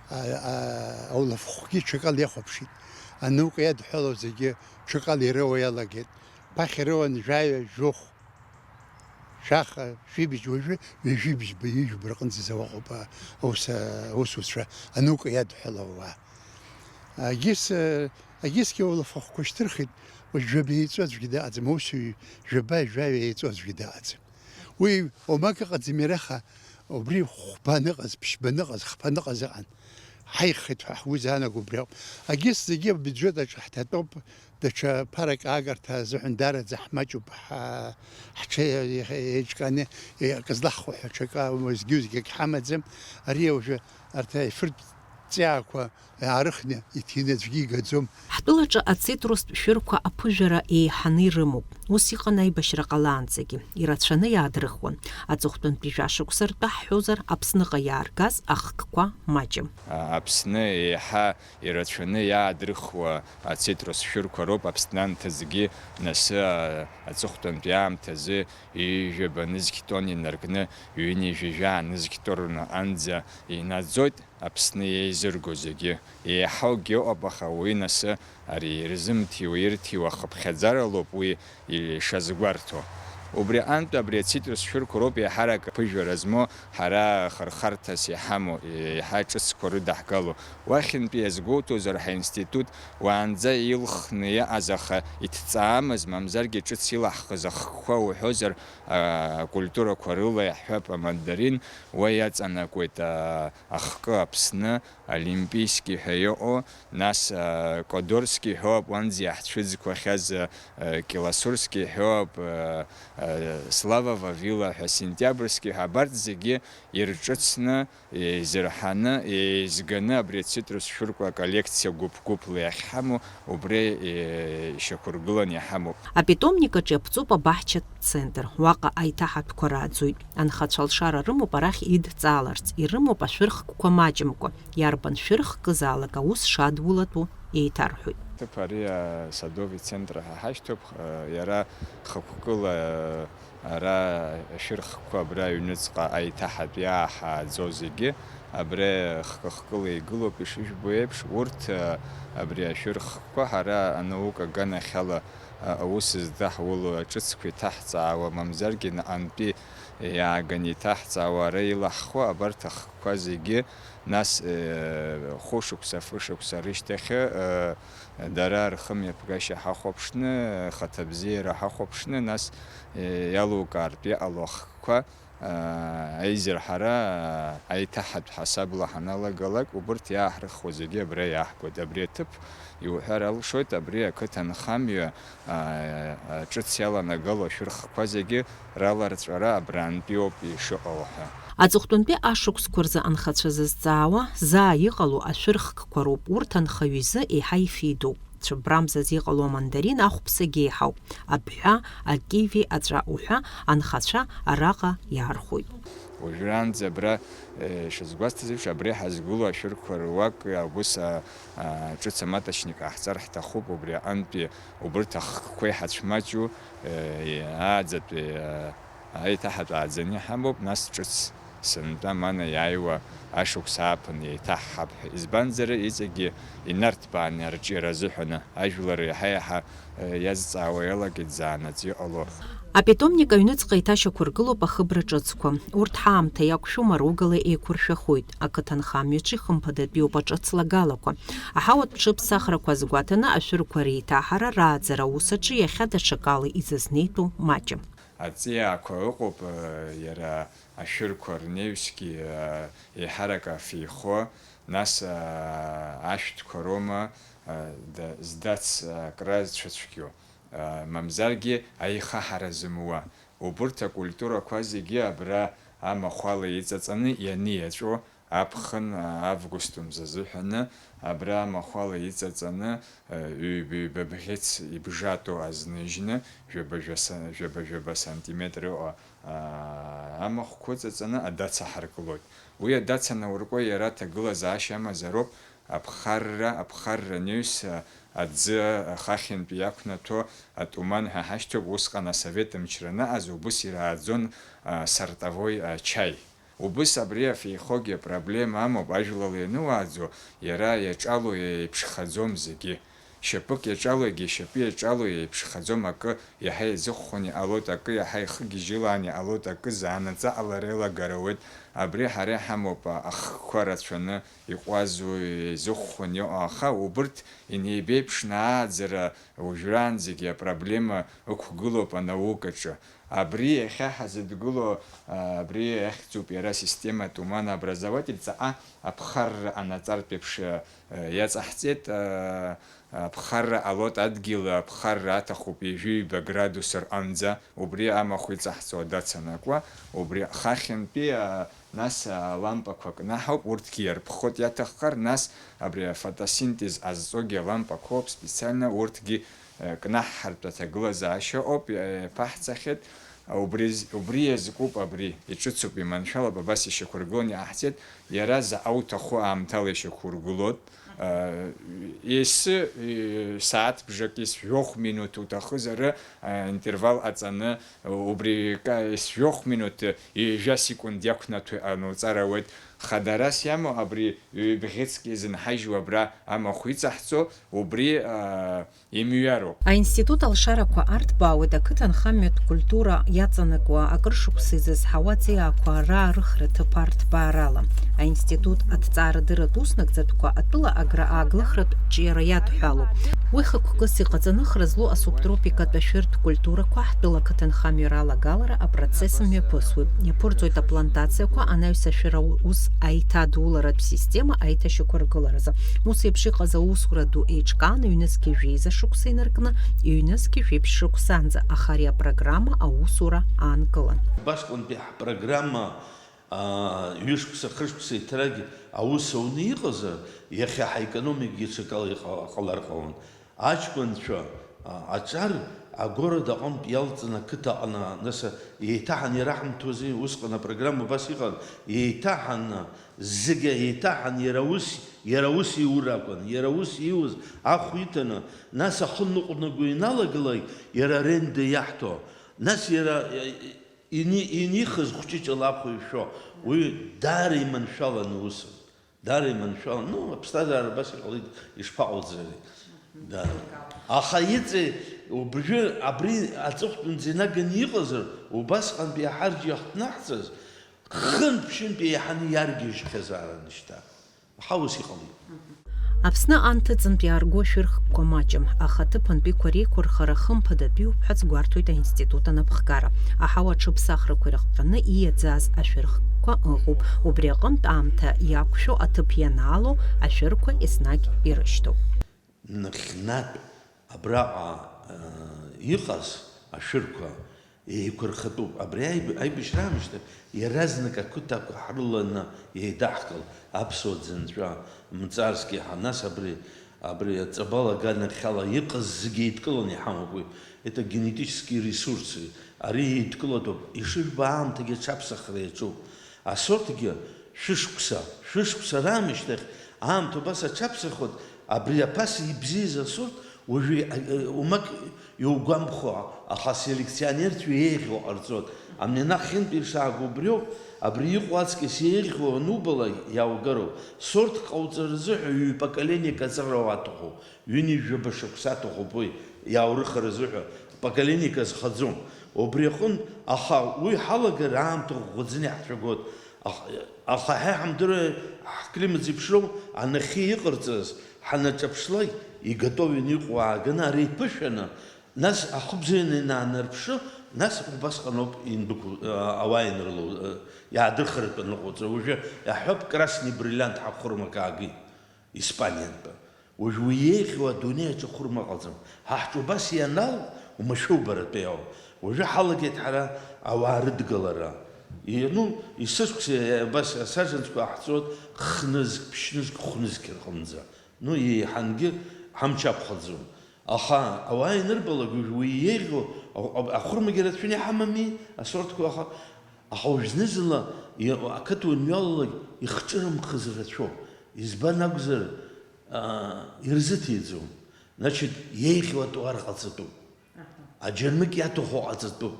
а, а, аулафахәгьы ҽакала иахәаԥшит. Анаука иадҳәалоу зегьы ҽакала ирыуа иалагеит. Ԥахьа ирыуан жәаҩа, жәохә, шәаха, шәибжь, уажәы ҩажәибжьба, ҩажәиба рҟынӡа изауа ыҟоуп, а, аус, а, аусуцәа анаука иадҳәалоу ауаа. Агьыс, а, агьысгьы аулафахәқәа шьҭырхит, уажә жәаба еиҵо аӡәгьы дыҟаӡам, аусуҩ жәаба, жәаҩа еиҵо аӡәгьы дыҟаӡам. Уи омак ыҟаӡам иара, аха убри хәба аныҟаз, ԥшьба аныҟаз, хԥа аныҟаз ыҟан. Ҳаиххеит ҳәа ҳгәы изаанаго убри ауп. Агьыс зегьы абиуџьет аҿы ҳҭатәоуп, даҽа ԥарак аагарҭа азыҳәан даараӡа ҳмаҷуп, ҳа-, ҳҽеиҿкааны акы злаҳхәо ҳәа ҽакы, зегьы-зегьы акгьы ҳамаӡам. Ари уажәы арҭ аефыртә ҵиаақәа аарыхны иҭины аӡәгьы игаӡом. Ҳтәылаҿы ацитрустә шәырқәа аԥыжәара еиҳаны ирымоуп. Ус иҟан аибашьра ҟалаанӡагьы. Ирацәаны иаадрыхуан. Аҵыхәтәантәи жәашықәса ртәы ҳҳәозар, Аԥсныҟа иааргаз ахкқәа маҷым. А-, Аԥсны еиҳа ирацәаны иаадрыхуа ацитрус шәырқәа роуп Аԥсны анҭыҵгьы, нас, а, аҵыхәтәантәи аамҭазы ҩажәаба нызқь тонн инаркны, ҩынҩажәи жәаа нызқь тонн анӡа инаӡоит. Аԥсны еизырго зегьы еиҳаугьы ыҟоуп, аха уи нас ари ирзымҭиуа, ирҭиуа хыԥхьаӡаралоуп уи ишазгәарҭо. Убри аҟынтә абри ацитрус шәырқәа роуп еиҳарак аԥыжәара змоу, ҳара хырхарҭас иҳамоу, еиҳа ҿыцқәа рыдаҳгало. Уахьынтәи иазгәоуҭозар, ҳаинститут уаанӡа илхны иҟаз, аха иҭҵаамыз, мамзаргьы ҿыц илаҳхыз ахкқәа уҳәозар, акультурақәа рыла иаҳҳәап, амандарин, уа иаҵанакуеит, а, ахкы Аԥсны, Олимпийский ҳәа иҟоу, нас, а, Кодорский ҳәоуп, уанӡа иаҳцәыӡқәахьаз, а, Килосурский ҳәоуп, а, а, Слава Вавила ҳәа, Сентиабрский ҳәа, абарҭ зегьы ирҿыцны, еизырҳаны, еизганы абри ацитрус шәырқәа аколлекциа гәыԥ-гәыԥла иахьҳамоу убри, е, ишьақәыргыланы иҳамоуп. Апитомник аҿы иаԥҵоуп абаҳчатә центр. Уаҟа аиҭаҳатәқәа рааӡоит. Анхацәа алшара рымоуп арахь идҵааларц, ирымоуп ашәырхкқәа маҷымкәа. Иарбан шәырхкызаалак аус шадулатәу еиҭарҳәоит. Ҭыԥ ари асадовый центр ҳәа ҳашьҭоуп, иара хықәкыла, ара ашәырхкқәа абра аҩныҵҟа аиҭаҳатә иааҳааӡо зегьы абра хкы-хкыла игылоуп, ишыжәбо еиԥш, урҭ, абри ашәырхкқәа ҳара анаука аганахьала аус здаҳуло аҿыцқәа иҭаҳҵаауа, мамзаргьы наҟантәи иааганы иҭаҳҵаауа ара илаҳхуа абарҭ ахкқәа зегьы, нас, э, хәышықәса, фышықәса рышьҭахьы, э, дара рхымҩаԥгашьа ҳахәаԥшны, хаҭабзиара ҳахәаԥшны, нас, э, иалукаартә иҟало ахкқәа, э, аизырҳара, э, аиҭаҳатә ҳасабла ҳаналагалак, убырҭ иааҳрыхуа зегьы абра иааҳгоит. Абри аҭыԥ иуҳәар алшоит, абри ақыҭа нхамҩа, аа, ҿыц иаланагало ашәырхқәа зегьы раларҵәара абрантәиоуп ишыҟало ҳәа. Аҵыхәтәантәи ашықәсқәа рзы анхацәа зызҵаауа, заа иҟало ашәырхкқәа роуп, урҭ анхаҩы изы еиҳа ифеидоуп. Цәыббрамзаз иҟало амандарин ахәԥсагьы еиҳауп. Абҳәа, акиви, аҵәа уҳәа анхацәа араҟа иаархәоит. Уажәраанӡа абра, э, ишазгәасҭаз еиԥш, абри ҳазгылоу ашәырқәа руак, а, убыс, а, а, ҿыц аматочник ҟаҳҵар ҳҭахуп, убри аҟынтәи убырҭ ахкқәа иҳацәмаҷу, э, ааӡатәи, а, Аиҭаҳатә ааӡаны иҳамоуп, нас ҿыц сынтәа мана иааиуа ашықәс ааԥын еиҭаҳҳап ҳәа. Избанзар, иҵегьы инарҭбааны арҿиара азыҳәаны ажәлар иаҳа-иаҳа, э, иазҵаауа иалагеит заанаҵ иҟало. Апитомник аҩныҵҟа еиҭашьақәыргылоуп ахыбра ҿыцқәа. Урҭ ҳаамҭа иақәшәома, ругала еиқәыршәахоит. Ақыҭанхамҩаҿы ихымԥадатәиуп аҿыц лагалақәа. Аҳауатә ҽыԥсахрақәа азгәаҭаны ашәырқәа реиҭаҳара, рааӡара аус аҿы иахьа даҽакала изызнеитәу маҷым. Аҵиаақәа ыҟоуп, э, иара ашәырқәа рнеҩсгьы, э, еиҳарак афеихо, нас, э, ашәҭқәа роума, э, да-, здац, э, акра зцәыцәгьоу, э, мамзаргьы аихаҳара зымуа. Убырҭ акультурақәа зегьы абра амахәала иҵаҵаны ианиаҵәо, аԥхын, а, август мза азыҳәаны, абра амахәала иҵаҵаны, а, ҩба-ҩба бӷьыц ибжатоу азныжьны, жәаба-жәа са-, жәаба-жәаба сантиметр ыҟоу, а, амахәқәа ыҵаҵаны адац аҳаргылоит. Уи адац анауркуа иара аҭагылазаашьа амазароуп, аԥхарра, аԥхарра анаҩс, а, аӡы ахахьынтә иақәнаҭәо атуман ҳәа ҳашьҭоуп, усҟан асовет мчра аныҟаз убыс ирааӡон, а, сортовой, а, чаи. Убыс абри афеихогьы апроблема амоуп, ажәлала иануааӡо, иара иаҿало еиԥшхаӡом зегьы. Шьапык иаҿалогьы, шьапы иаҿало еиԥшхаӡом, акы иаҳа иазыхәхәаны иҟалоит, акы иаҳа ихы гьежьылааны иҟалоит, акы заанаҵ аҟалара еилагара ауеит. Абри ҳара иҳамоуп, ахкқәа рацәаны иҟәазу, еизыхәхәаны иҟоу, аха убырҭ инеибеиԥшны ааӡара уажәраанӡагьы апроблема ықәгылоуп анаукаҿы. Абри иахьа ҳазыдгыло, а, абри ахьӡуп иара система туманообразователь, ҵаҟа аԥхарра анаҵартә еиԥш, а, иаҵаҳҵеит, а, аԥхарра ҟалоит адгьыл, аԥхарра аҭахуп ҩажәи ҩба градус рҟынӡа, убри амахә иҵаҳҵо адац анакуа, убри хахьынтәи, а, Нас алампақәа кнаҳауп, урҭгьы иарԥхоит иаҭаххар, нас абри афотосинтез ҟазҵогьы алампақәоуп специально, урҭгьы, э, кнаҳҳартә аҭагылазаашьа ыҟоуп, э, иаԥаҳҵахьеит. Убри з-, убри иазкуп абри, иҿыцуп, иманшәалоуп, абас ишьақәыргыланы иҟаҳҵеит, иара заҟа уҭаху аамҭала ишьақәургылоит. Э, ес-, э, сааҭ бжак, ес жәохә минуҭ уҭахызар, э, интервал ҟаҵаны, Убри ка-, ес жәохә минуҭ, ҩажәа секунд иақәнаҭәо иҟаноуҵар ауеит. Хадарас иамоу абри ҩбӷьыцк изынҳажьуа абра амахә иҵаҳҵо, убри, аа, имҩароуп. Аинститут алшарақәа арҭбаауеит ақыҭанхамҩатә культура иаҵанакуа акыр шықәса изызҳауа аҵиаақәа раарыхра ҭыԥ арҭбаарала. Аинститут аҭҵаарадырратә уснагӡатәқәа атәыла агра-ааглыхратә ҿиара иадҳәалоуп. Уи хықәкыс иҟаҵаны хра злоу асубтропикатә ашәыртә культурақәа ҳтәыла ақыҭанхамҩара алагалара апроцесс мҩаԥысуеит. Иаԥырҵоит аплантациақәа, анаҩс ашәыра ус аиҭадуларатә система аиҭашьақәыргыларазы. Ус еиԥш иҟаз аусура ду еиҿкаан, ҩнызқьи жәеиза шықәса инаркны, ҩнызқьи жәеиԥшь шықәсаанӡа, аха ари апрограмма аусура аанкылан. Убасҟантәи ҳпрограмма Аа, ҩышықәса, хышықәса иҭрагь аус ауны иҟазар, иахьа ҳаекономикгьы ҽакала иҟа-, ҟалар ҟалон. Аҷкәынцәа, а, аҿар агород аҟынтә иалҵны ақыҭа аҟны, нас, еиҭаҳан ираҳамҭозеи, усҟан апрограмма убас иҟан, еиҭаҳаны, зегьы еиҭаҳан, иара ус, иара ус иур акәын, иара ус иуз ахә иҭаны, нас ахы ныҟәнаго иналагалак, иара аренда иаҳҭо, нас иара, Ини-, инихыз хәҷыҷыла ахә ишәо, уи даара иманшәалан усын. Даара иманшәалан. Ну, аԥсҭазаара абас иҟалеит, ишԥаҟауҵари? Да. Аха иҵегь убжьы абри аҵыхәтәанӡа инаганы иҟазар, убасҟантәи аҳарџь иахҭнаҳҵаз, хынтә-ԥшьынтә еиҳаны иаргьежьхьазаарын шьҭа. Ҳа ус иҟалеит. Аԥсны анҭыҵынтә иаарго ашәырхкқәа маҷым, аха аҭыԥантәиқәа реиқәырхара хымԥадатәиуп ҳәа азгәарҭоит аинститут анапхгара. Аҳауа аҽыԥсахрақәа ирыхҟьаны ииаӡаз ашәырхкқәа ыҟоуп. Убри аҟынтә аамҭа иақәшәо аҭыԥ ианаало, ашәырқәа еснагь ирышьҭоуп. Нахьхьнатә абраҟа, э, иҟаз ашәырқәа еиқәырхатәуп. Абри аиб-, аибашьра аамышьҭахь иаразнак ақыҭақәа ҳрыланы еидаҳкыл, аԥсуа ӡынҵәа, Мҵарски ҳәа, нас абри, абри аҵабал аганахьала иҟаз зегьы еидкыланы иҳамоуп уи. Это генетические ресурсы. Ари еидкылатәуп. Ишыжәбо аамҭагьы аҽаԥсахра иаҿуп. Асортгьы шәышықәса, шәышықәса раамышьҭахь аамҭа убас аҽаԥсахуеит, абри аԥаса ибзиаз асорт уажәы, э, э, уамак иугәамԥхо, аха аселекционерцәа еиӷьу ҟарҵоит. Амненах хьынтә ишааго убриоуп, абри иҟоу аҵкьыс еиӷьу анубалак иааугароуп. Сорт ҟауҵар рзыҳәа ҩ-поколениак аҵара уаҭахуп. Ҩынҩажәаба шықәса аҭахуп уи иааурыхыр азыҳәа, поколениак азхаӡом. Убри аҟынтә, аха уи ҳалагар аамҭа ӷәӷәаӡаны иаҳцәагоит. Аха, аха ҳа иҳамдыруа ҳклимат зеиԥшроу анахьхьи иҟарҵаз ҳанаҿаԥшлак, игатовен иҟоу ааганы ара иԥышәаны, нас ахыбзианы инаанарԥшы, нас убасҟаноуп индәықәу-, ауаа ианрылоу, иаадырхаратәы аныҟауҵо. Уажәы иаҳҳәап, красный бриллиант ҳахәырмак аагеит. Испаниантәи. Уажә уи еиӷьу адунеи аҿы хәырма ыҟаӡам. Ҳа ҳҿы убас ианал, умашәа убаратәы иауп. Уажәы ҳалагеит ҳара ауаа рыдгылара. И-, ну, исышықәса абас асаженцәа ҟаҳҵоит, хнызк, ԥшьнызк, хәнызқь рҟынӡа. Ну, еиҳангьы ҳамч ақәхаӡом. Аха ауаа ианырбалак, уажә уи еиӷьу а-, а-, ахәырмагьы рацәаны иҳамами, асортқәа, аха, аха уажә зны-зынла и-, ақыҭа уаныҩалалак ихҿырымхыз рацәоуп. Избан акәзар, аа, ирзыҭиӡом. Значит, еиӷьу атәы ар ҟаҵатәуп. Аха. Аџьармыкьа иаҭаху ҟаҵатәуп.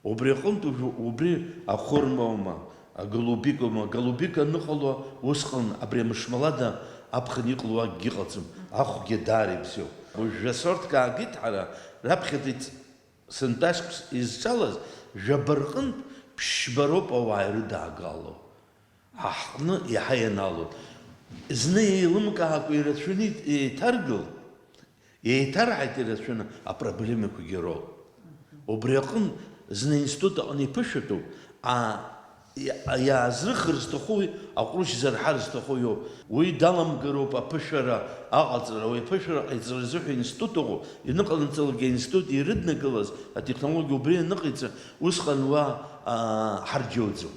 Убри аҟынтә уажәы убри ахәырмоума, аголубикоума, аголубика аныҟало усҟан абри амышмалада аԥхын иҟало акгьы ыҟаӡам. Ахәгьы даара ибзиоуп. Уажәы асорт каагеит ҳара, раԥхьатәи ц-, сынтәа ашықәс изҿалаз жәаба рҟынтә ԥшьба роуп ауаа ирыдаагало. Ҳа ҳҟны иаҳа ианалоит. Зны еилымкаакәа ирацәаны еиҭаргылт, еиҭарҳаит ирацәаны, апроблемақәагьы роуп. Убри аҟынтә зны аинститут аҟны иԥышәатәуп, а, иа-, иаазрыхыр зҭаху, аҟәрышь зарҳар зҭаху иоуп. Уи даламгароуп аԥышәара аҟаҵара, уи аԥышәара ҟаиҵара рзыҳәа аинститут ыҟоуп, ианыҟанаҵалакгьы аинститут ирыднагылаз атехнологиа убри аныҟаиҵа, усҟан уа, а, ҳарџьоуӡом.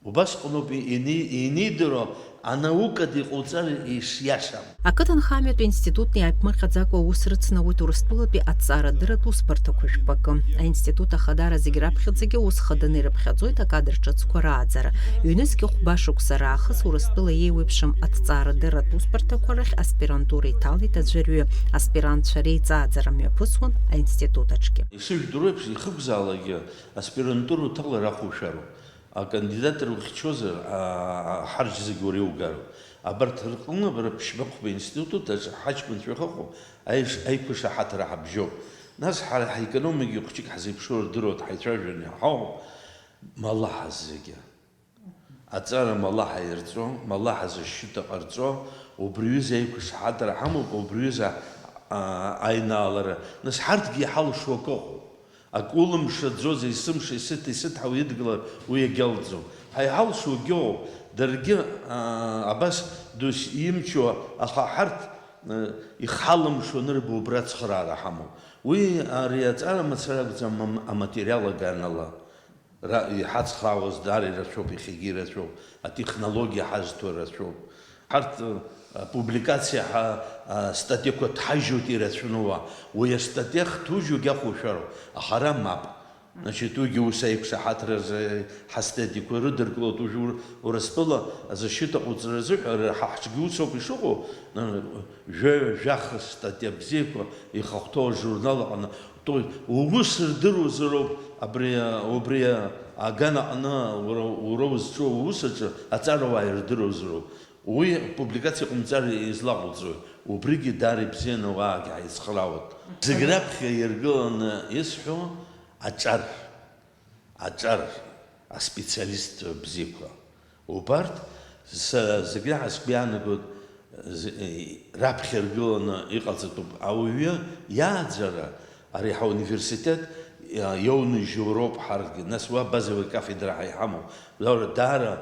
Убасҟаноуп и-, ини-, инидыруа анаукатә иҟауҵар ишиашам. Ақыҭанхамҩатә институтны иааиԥмырҟьаӡакәа аус рыцны ауеит Урыстәылатәи аҭҵаарадырратә усбарҭақәа жәпакы. Аинститут ахадара зегь раԥхьаӡагьы ус хаданы ирыԥхьаӡоит акадр ҿыцқәа рааӡара. Ҩнызқьы хәба шықәса раахыс Урыстәыла еиуеиԥшым аҭҵаарадырратә усбарҭақәа рахь аспирантура иҭалеит аӡәырҩы. Аспирантцәа реиҵааӡара мҩаԥысуан аинститут аҿгьы. Ишыжәдыруеиԥш, ихықәзаалакгьы аспирантура уҭалар ахәушәароуп. Акандидат рухьчозар, а, ҳарџь зегь уара иугароуп. Абарҭ рҟны бара ԥшьба-хәба институт аҿы ҳаҷкәынцәа иахьыҟоу аиш-, аиқәышаҳаҭра ҳабжьоуп. Нас ҳара ҳаекономикагьы хәҷык ҳзеиԥшроу рдыруеит, ҳаицәажәаны иҳауп. Малаҳа зегьы. Аҵара малаҳа ирҵо, малаҳа защита ҟарҵо, убри ҩыза аиқәышаҳаҭра ҳамоуп, убри ҩыза, а, аинаалара. Нас ҳарҭгьы иҳалшо акы ыҟоуп. Ак улымшаӡоз, есымша исыҭ-, исыҭҳауа идгылар, уи иагьалҵӡом. Ҳа иҳалшо егьоуп, даргьы, аа, абас дус имчуа, аха ҳарҭ, э, ихҳалымшо анырба, убра ацхыраара ҳамоуп. Уи ари аҵара мацара акәӡам, ам-, аматериал аганала ра-, иҳацхраауаз даара ирацәоуп, иахьагьы ирацәоуп, атехнологиа ҳазҭо рацәоуп. Ҳарҭ, э, апубликациа ҳа-, астатиақәа ҭҳажьуеит ирацәаны уа. Уи астатиа хҭужьугь ахәушәароуп, аха ара мап. Значит, уигьы ус аиқәшаҳаҭра рзы ҳастатиақәа рыдыркылоит. Уажә Ур-, Урыстәыла азащита ҟауҵаразы ҳәа ара ҳа ҳҿгьы усоуп ишыҟоу, э, жәаҩа, жәаха статиа бзиақәа ихахәҭоу ажурнал аҟны То есть, уус рдыруазароуп абри, убри аган аҟны уара, уара узҿу аус аҿы аҵарауаа ирдыруазароуп. Уи публикациа ҟамҵар излаҟоуҵои? Убригьы даара ибзианы ауаагьы ҳаицхраауеит. Зегь раԥхьа иргыланы исҳәо аҿар, аҿар, аспециалист бзиақәа. Убарҭ са зегь раҳа сгәы иаанагоит, з-, раԥхьа иргыланы иҟаҵатәуп. Ауаҩы иааӡара, ари ҳауниверситет иа-, иоуныжьу роуп ҳарҭгьы. Нас уа базовый кафедра ҳа иҳамоуп. Даара, даара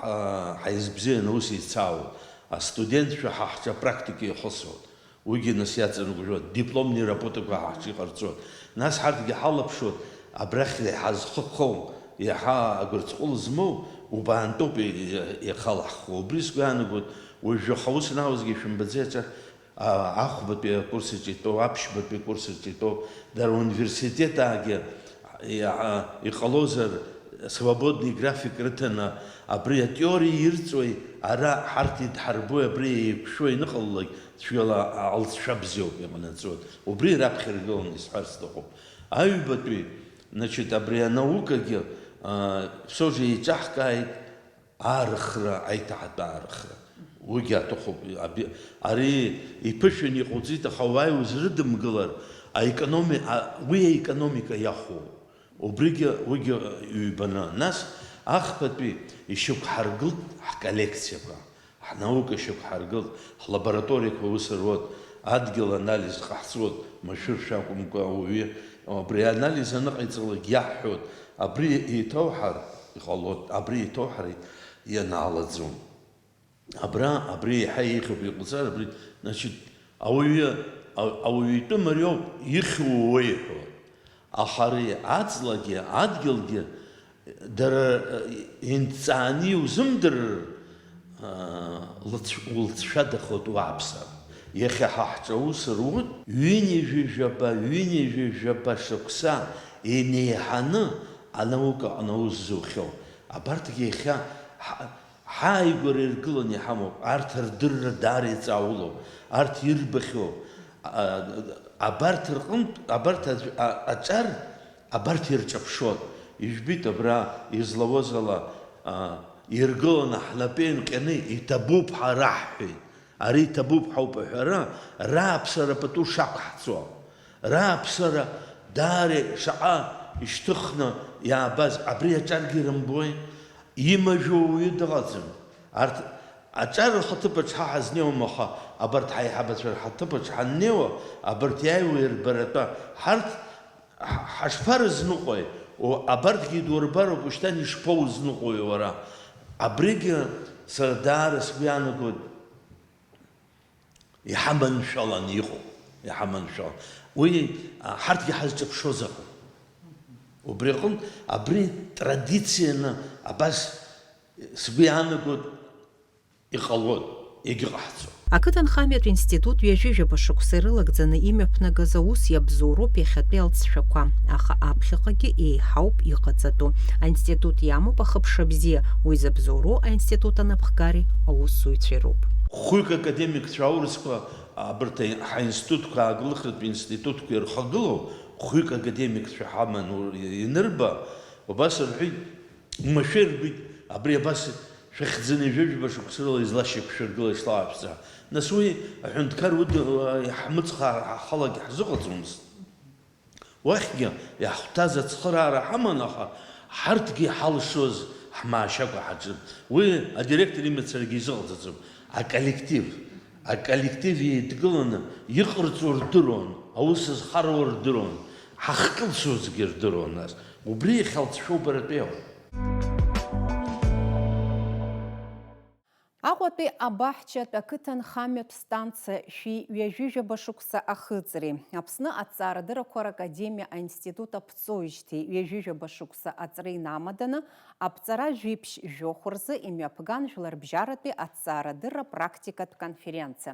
ҳа-, ҳаизбзианы аус еицаауеит. Астудентцәа ҳа ҳҿы апрактика ихысуеит. Уигьы нас иаҵанакуа дипломни работақәа ҳа ҳҿы иҟарҵоит. Нас ҳарҭгьы ҳалаԥшуеит, абрахь иаҳа зхы ххоу, иаҳа агәырҵҟәыл змоу убаантәоуп и-, и-, иахалаҳхуа. Убри сгәы иаанагоит, уажәы ҳаус анаузгьы шәымбаӡеи аҿар, а, ахәбатәи акурс аҿы итәоу, аԥшьбатәи акурс аҿы итәоу, дара университетаагьы иа-, а, иҟалозар, свободный график рыҭаны, абри атеориа ирҵои, ара ҳарҭ идҳарбои, абри еиқәшәо ианыҟалалак, цәгьала алҵшәа бзиоуп иҟанаҵоит. Убри раԥхьа иргыланы исҳәар сҭахуп. Аҩбатәи, значит, абри анаукагьы, а, все же еиҿаҳкааит, аарыхра, аиҭаҳатә аарыхра. Уигьы аҭахуп. Аби-, ари иԥышәаны иҟауҵеит, аха уааи узрыдымгылар, аекономи-, а, уи аекономика иахәо. Убригьы, уигьы ҩбаны. Нас ахԥатәи ишьақәҳаргылт ҳколлекциақәа, ҳнаука шьақәҳаргылт, ҳлабораториақәа аус руеит, адгьыл анализ ҟаҳҵоит, машәыршәа акәымкәа ауаҩы. Абри анализ аныҟаиҵалак иаҳҳәоит, абри еиҭауҳар иҟалоит, абри еиҭауҳар ианаалаӡом. Абра, абри еиҳа еиӷьуп иҟауҵар, абри, значит, ауаҩы, а-, ауаҩы итәы мариоуп, ихьу уеиҳәо. Аха ари аҵлагьы, адгьылгьы, дара, э, инҵааны иузымдырыр, э, лыцә-, улҵшәадахоит уааԥсар. Иахьа ҳа ҳҿы аус руеит, ҩынҩажәи жәаба, ҩынҩажәи жәаба шықәса инеиҳаны анаука аҟны аус зухьоу. Абарҭгьы иахьа ҳа-, Ҳааигәара иргыланы иҳамоуп, арҭ рдырра даара иҵаулоуп, арҭ ирбахьоу, а, абарҭ рҟынтә, абарҭ аӡә-, а, аҿар, абарҭ ирҿаԥшуан. Ижәбеит абра излауаз ала, а, иргыланы ҳнапы еинҟьаны иҭабуп ҳәа раҳҳәеит. Ари иҭабуп ҳәа ауп аҳәара, рааԥсара пату шақәҳҵо. Рааԥсара даара шаҟа ишьҭыхны иаабаз, абри аҿаргьы рымбои? Имажәо уаҩы дыҟаӡам. Арҭ аҿар рхаҭыԥаҿ ҳа ҳазнеиуам, аха абарҭ ҳаиҳабацәа рхаҭыԥаҿ ҳаннеиуа, абарҭ иааиуа ирбаратәа, ҳарҭ ҳ-, ҳашԥарызныҟәеи? О, абарҭгьы идурбароуп, ушьҭан ишԥоузныҟәои уара? Абригьы сара даара сгәы иаанагоит. Иҳаманшәалан иҟоуп, иҳаманшәалан. Уи, а, ҳарҭгьы ҳазҿаԥшуазароуп. Убри аҟынтә, абри традицианы абас сгәы иаанагоит, иҟалоит, егьыҟаҳҵом. Ақыҭанхамҩатә институт ҩажәижәаба шықәса ирылагӡаны имҩаԥнагаз аус иабзоуроуп иахьатәи алҵшәақәа, аха аԥхьаҟагьы еиҳауп иҟаҵатәу. Аинститут иамоуп ахыԥша бзиа, уи забзоуроу аинститут анапхгареи аусзуҩцәеи роуп. Хәҩык академикцәа аурысқәа, абарҭ ҳаинститутқәа, ааглыхратә институтқәа ирхагылоу хәҩык академикцәа ҳаман ур-, ианырба, убас рҳәеит, уамашәа ирбеит, абри абас шәахьӡаны ҩажәижәаба шықәса рыла излашьақәшәыргыла ишлаашәҵа. Нас уи аҳәынҭқар уд-, ҳмыцхаар ҳахалагьы ҳзыҟаҵомызт. Уахьгьы иаҳхәҭаз ацхыраара ҳаман, аха ҳарҭгьы иҳалшоз ҳмаашьакәа ҳаҿын. Уи адиректор имацарагьы изыҟаҵаӡом. Аколлектив, аколлектив еидгыланы иҟарҵо рдыруан, аус зхароу рдыруан, ҳахькылсуазгьы рдыруан нас. Убри иахьалҵшәоу баратәиала. Аҟәатәи абаҳчатә ақыҭанхамҩатә станциа шәи ҩажәижәаба шықәса ахыҵреи, Аԥсны аҭҵаарадыррақәа ракадемиа аинститут аԥҵоижьҭеи ҩажәижәаба шықәса аҵреи инамаданы, аԥҵара жәиԥшь жәохә рзы имҩаԥган жәларбжьаратәи аҭҵаарадырра практикатә конференциа.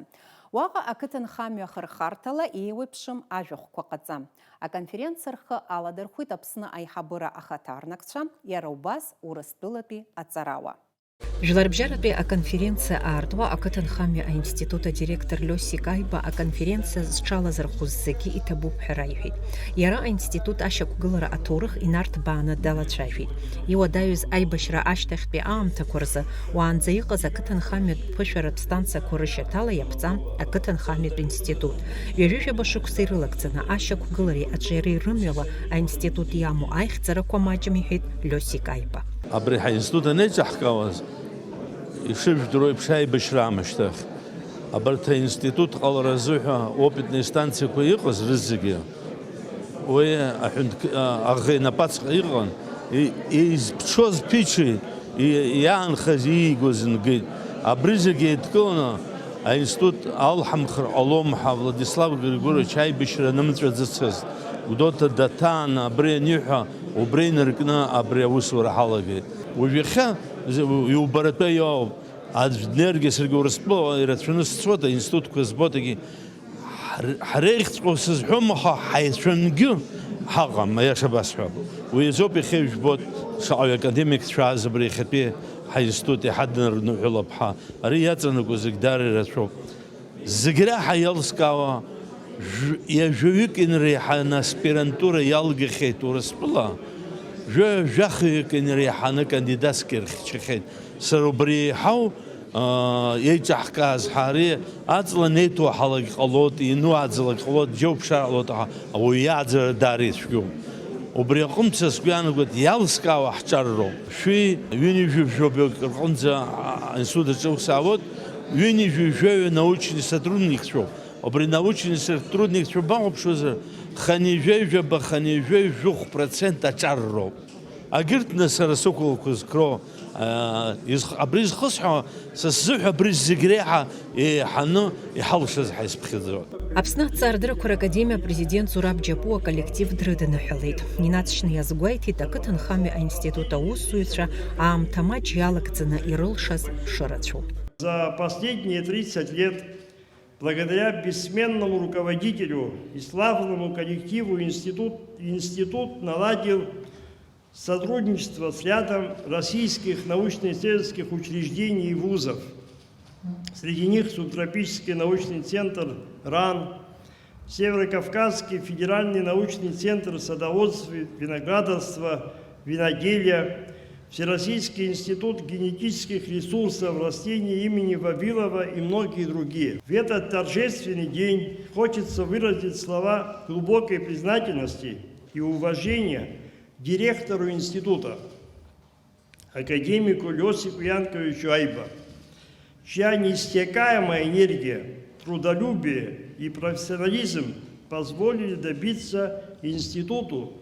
Уаҟа ақыҭанхамҩа ахырхарҭала еиуеиԥшым ажәахәқәа ҟаҵа. Аконференциа рхы аладырхәит Аԥсны аиҳабыра ахаҭарнакцәа, иара убас Урыстәылатәи аҵарауаа. Жәларбжьаратәи аконференциа аартуа ақыҭанхамҩа аинститут адиректор Лиосик Аиба аконференциа зҽалазырхәыз зегьы иҭабуп ҳәа раиҳәеит. Иара аинститут ашьақәгылара аҭоурых инарҭбааны далацәажәеит. Иуадаҩыз аибашьра ашьҭахьтәи аамҭақәа рзы уаанӡа иҟаз ақыҭанхамҩатә ԥышәаратә станциақәа рышьаҭала иаԥҵан ақыҭанхамҩатә институт. Ҩажәижәаба шықәса ирылагӡаны ашьақәгылареи аҿиареи рымҩала аинститут иамоу аихьӡарақәа маҷым, иҳәеит Лиосик Аиба. Абри ҳаинститут анеиҿаҳкаауаз, ишыжәдыруа еиԥш, аибашьра аамышьҭахь, абарҭ аинститут ҟалара азыҳәа опитни станциақәа иҟаз рызегьы, уи аҳәынҭ-, а-, аӷа инапаҵҟьа иҟан, и-, изԥҽуаз ԥичи, и-, иаанхаз иигоз нгеит. Абри зегьы еидкыланы аинститут алҳамхыр ҟалом ҳәа Владислав Григорьевич аибашьра нымҵәаӡацызт. Гәдоуҭа даҭааны абри аниҳәа, убри инаркны абри аусура ҳалагеит. Уажә иахьа з-, иубаратәы иоуп. Аӡә днеиргьы саргьы Урыстәыла ирацәаны сцоит, аинститутқәа збоит, егьи ҳр-, ҳреиӷьҵәҟьоу сызҳәом, аха ҳаицәангьы ҳаҟам, аиаша басҳәап. Уи азоуп иахьа ижәбоит, шаҟаҩ академикцәа ааз абри иахьатәи ҳаинститут иҳаднарныҳәалап ҳәа. Ари иаҵанакуа зегь даара ирацәоуп. Зегь реиҳа иалскаауа, жә-, ҩажәаҩык инреиҳаны аспирантура иалгахьеит Урыстәыла, жәа-, жәахҩык инреиҳаны кандидатскы ирхьчахьеит. Сара убри еиҳау, аа, еиҿаҳкааз ҳәа ари аҵла неиҭо ҳалак ҟалоит, иану аӡлак ҟалоит, џьоук шар ҟалоит, аха ауаҩы иааӡара даара ицәгьоуп. Убри аҟынтә са сгәы иаанагоит, иалскаауа ҳҿар роуп. Шәи ҩынҩажәи жәаҩык рҟынӡа, а, аинститут аҿы ус аауеит, ҩынҩажәи жәаҩа научный сотрудникцәоуп. Убри научный сотрудникцәа бахәаԥшуазар, хынҩажәеи жәаба, хынҩажәеи жәохә процент аҿар роуп. Агьырҭны сара сықәлақәа зкроу, аа, изх-, абри зхысҳәо, са сзыҳәа абри зегь реиҳа еиҳаны иҳалшаз ҳаизԥхьаӡоит. Аԥсны аҭҵаарадырақәа ракадемиа апрезидент Зураб Џьапуа аколлектив дрыдныҳәалеит. Инаҵшьны иазгәеиҭеит ақыҭанхамҩа аинститут аусзуҩцәа аамҭа маҷ иалагӡаны ирылшаз шырацәоу. За последние тридцать лет, благодаря бессменному руководителю и славному коллективу институт, институт наладил сотрудничество с рядом российских научно-исследовательских учреждений и вузов. Среди них Субтропический научный центр РАН, Северо-Кавказский федеральный научный центр садоводства, виноградарства, виноделия, Всероссийский институт генетических ресурсов растений имени Вавилова и многие другие. В этот торжественный день хочется выразить слова глубокой признательности и уважения директору института, академику Лёсику Янковичу Айба, чья неиссякаемая энергия, трудолюбие и профессионализм позволили добиться институту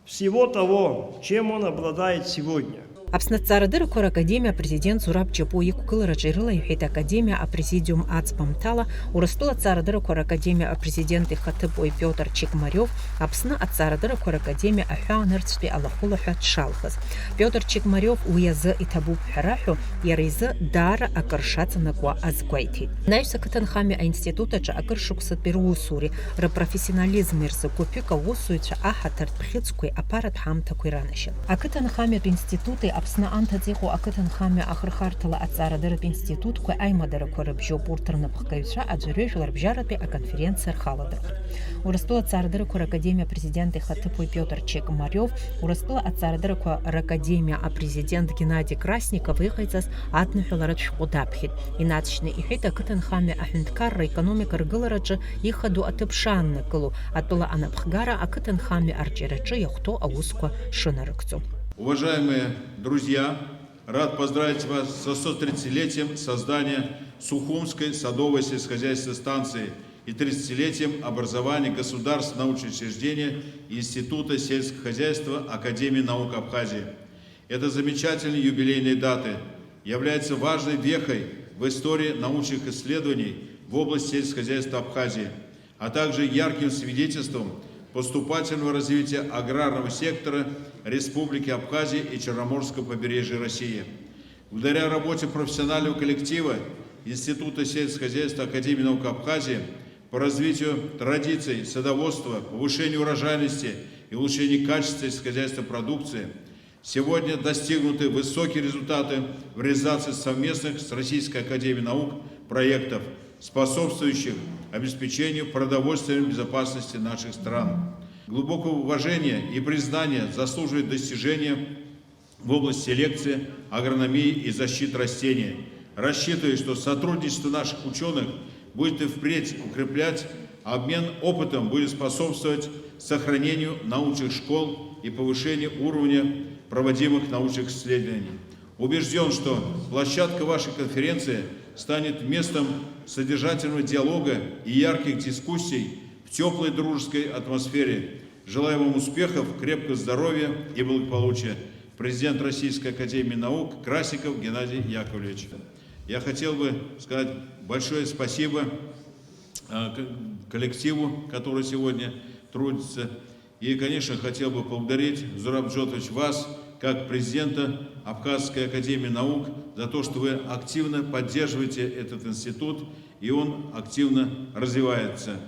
всего того, чем он обладает сегодня. Аԥсны аҭҵаарадырақәа ракадемиа апрезидент Зураб Џьапуа иқәгылараҿы ирылаиҳәеит академиа апрезидиум аӡбамҭала Урыстәыла аҭҵаарадырақәа ракадемиа апрезидент ихаҭыԥуаҩ Пиотр Чекмариов, Аԥсны аҭҵаарадырақәа ракадемиа аҳәаанырцәтәи алахәылаҳәа дшалгаз. Пиотр Чекмариов уи азы иҭабуп ҳәа раҳәо, иара изы даара акыр шаҵанакуа азгәеиҭеит. Анаҩс ақыҭанхамҩа аинститут аҿы акыр шықәсатәи русуреи рпрофессионализми рзы гәыԥҩык аусзуҩцәа аҳаҭыртә бӷьыцқәеи аԥаратә ҳамҭақәеи ранашьан. Ақыҭанхамҩатә институти Аԥсны анҭыҵ иҟоу ақыҭанхамҩа ахырхарҭала аҭҵаарадырратә институтқәеи аимадарақәа рыбжьоуп урҭ рнапхгаҩцәа аӡәырҩы жәларбжьаратәи аконференциа рхаладырхәт. Урыстәыла аҭҵаарадырақәа ракадемиа апрезидент ихаҭыԥуаҩ Пиотр Чекмариов, Урыстәыла аҭҵаарадырақәа ракадемиа апрезидент Геннади Красников иҟаиҵаз адныҳәаларатә шәҟәы даԥхьеит. Инаҵшьны иҳәеит ақыҭанхамҩа аҳәынҭқарра аекономика ргылараҿы ихадоу аҭыԥ шааннакыло, атәыла анапхгара ақыҭанхамҩа арҿиараҿы иахәҭоу аусқәа шынарыгӡо. Уважаемые друзья, рад поздравить вас со сто тридцатилетием создания Сухумской садовой сельскохозяйственной станции и тридцатилетием образования государственного научного учреждения Института сельского хозяйства Академии наук Абхазии. Эта замечательная юбилейная дата является важной вехой в истории научных исследований в области сельского хозяйства Абхазии, а также ярким свидетельством поступательного развития аграрного сектора Республики Абхазия и Черноморского побережья России. Благодаря работе профессионального коллектива Института сельского хозяйства Академии наук Абхазии по развитию традиций садоводства, повышению урожайности и улучшению качества сельскохозяйственной продукции сегодня достигнуты высокие результаты в реализации совместных с Российской академией наук проектов, способствующих обеспечению продовольственной безопасности наших стран. Глубокого уважения и признания заслуживают достижения в области селекции, агрономии и защиты растений. Рассчитываю, что сотрудничество наших учёных будет и впредь укреплять, обмен опытом будет способствовать сохранению научных школ и повышению уровня проводимых научных исследований. Убеждён, что площадка вашей конференции станет местом содержательного диалога и ярких дискуссий в тёплой дружеской атмосфере. Желаю вам успехов, крепкого здоровья и благополучия. Президент Российской академии наук Красиков Геннадий Яковлевич. Я хотел бы сказать большое спасибо, э, к-, коллективу, который сегодня трудится, И, конечно, хотел бы поблагодарить, Зураб Джотович, вас, как президента Абхазской академии наук, за то, что вы активно поддерживаете этот институт, и он активно развивается.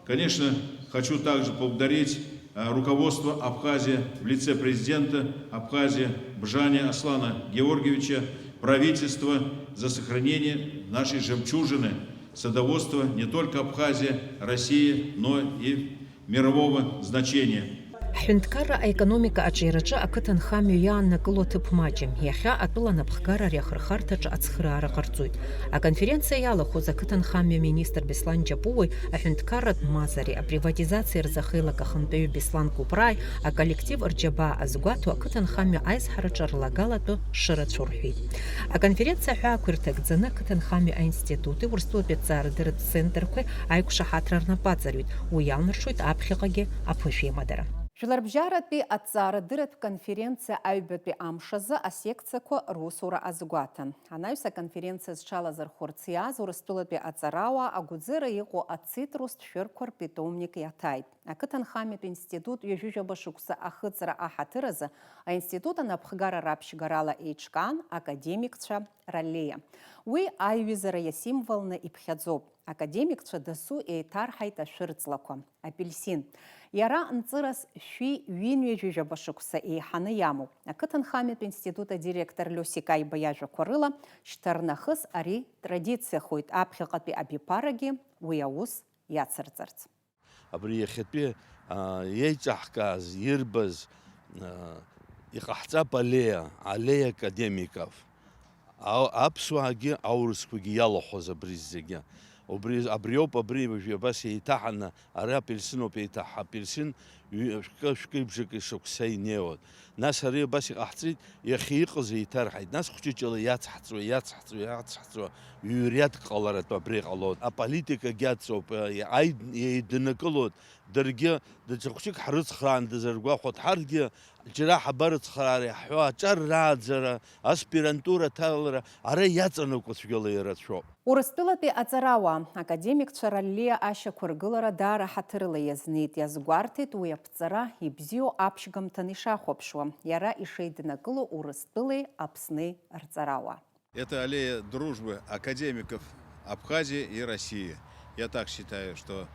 Конечно, хочу также поблагодарить, э, руководство Абхазии в лице президента Абхазии Бжани Аслана Георгиевича, правительство за сохранение нашей жемчужины садоводства не только Абхазии, России, но и мирового значения. Ҳҳәынҭқарра аекономика аҿиараҿы ақыҭанхамҩа иааннакыло аҭыԥ маҷым. Иахьа атәыла анапхгара ари ахырхарҭаҿы ацхыраара ҟарҵоит. Аконференциа иалахәыз ақыҭанхамҩа министр Беслан Џьапуи аҳәынҭқарратә мазареи априватизациеи рзы ахеилак ахантәаҩы Беслан Кәыпраи аколлектив рџьабаа азгәаҭо ақыҭанхамҩа аизҳараҿы рлагалатәы шырацәоу рҳәеит. Аконференциа аҳәаақәа ирҭагӡаны ақыҭанхамҩа аинститути Урыстәылатәи аҭҵаарадырратә центрқәеи аиқәшаҳаҭра рнапы аҵарҩит, уи иалнаршоит аԥхьаҟагьы аԥышәеимадара. Жәларбжьаратәи аҭҵаарадырратә конференциа аҩбатәи амш азы асекциақәа русура азгәаҭан. Анаҩс аконференциа зҽалазырхәырц иааз Урыстәылатәи аҵарауаа агәӡыра иҟоу ацитрустә шәырқәа рпитомник иаҭааит. Ақыҭанхамҩатә институт ҩажәижәаба шықәса ахыҵра аҳаҭыр азы аинститут анапхгара раԥшьгарала еиҿкаан академикцәа раллеиа. Уи аиҩызара иасимволны иԥхьаӡоуп. Академикцәа дасу еиҭарҳаит ашәырҵлақәа. Апельсин. Иара нҵырас шәи ҩынҩажәижәаба шықәса еиҳаны иамоуп. Ақыҭанхамҩатә институт адиректор Лиосик Аиба иажәақәа рыла, шьҭарнахыс ари традициахоит, аԥхьаҟатәи абиԥарагьы уи аус иацырҵарц. Абри иахьатәи, а, еиҿаҳкааз, ирбаз, а, иҟаҳҵап аллеиа, аллеиа академиков. А-, аԥсуаагьы, аурысқәагьы иалахәыз абри зегьы. Убри, абриоуп, абри уажәы абас еиҭаҳаны, ара апельсиноуп еиҭаҳ-, апельсин ҩ-, шәкы, шәкы бжакы шықәса инеиуан. Нас ари абас иҟаҳҵеит, иахьа иҟаз еиҭарҳаит. Нас хәҷыҷала иацҳҵо, иацҳҵо, иацҳҵо, ҩ-, ҩриадк ҟаларатәы абри ҟалон. Аполитикагьы аҵоуп, е-, аид-, еиднакылоит. Даргьы даҽа хәҷык ҳрыцхраандаз ргәахәуеит. Ҳарҭгьы џьара ҳабарыцхраари ҳҳәо, аҿар рааӡара, аспирантура аҭалара, ара иаҵанакуа цәгьала ирацәоуп. Урыстәылатәи аҵарауаа, академикцәа раллеиа ашьақәыргылара даара ҳаҭырла иазнеит, иазгәарҭеит уи аԥҵара ибзиоу аԥшьгамҭан ишахәаԥшуа, иара ишеиднакыло Урыстәылеи Аԥсни рҵарауаа. Это аллея дружбы академиков Абхазии и России. Я так считаю, что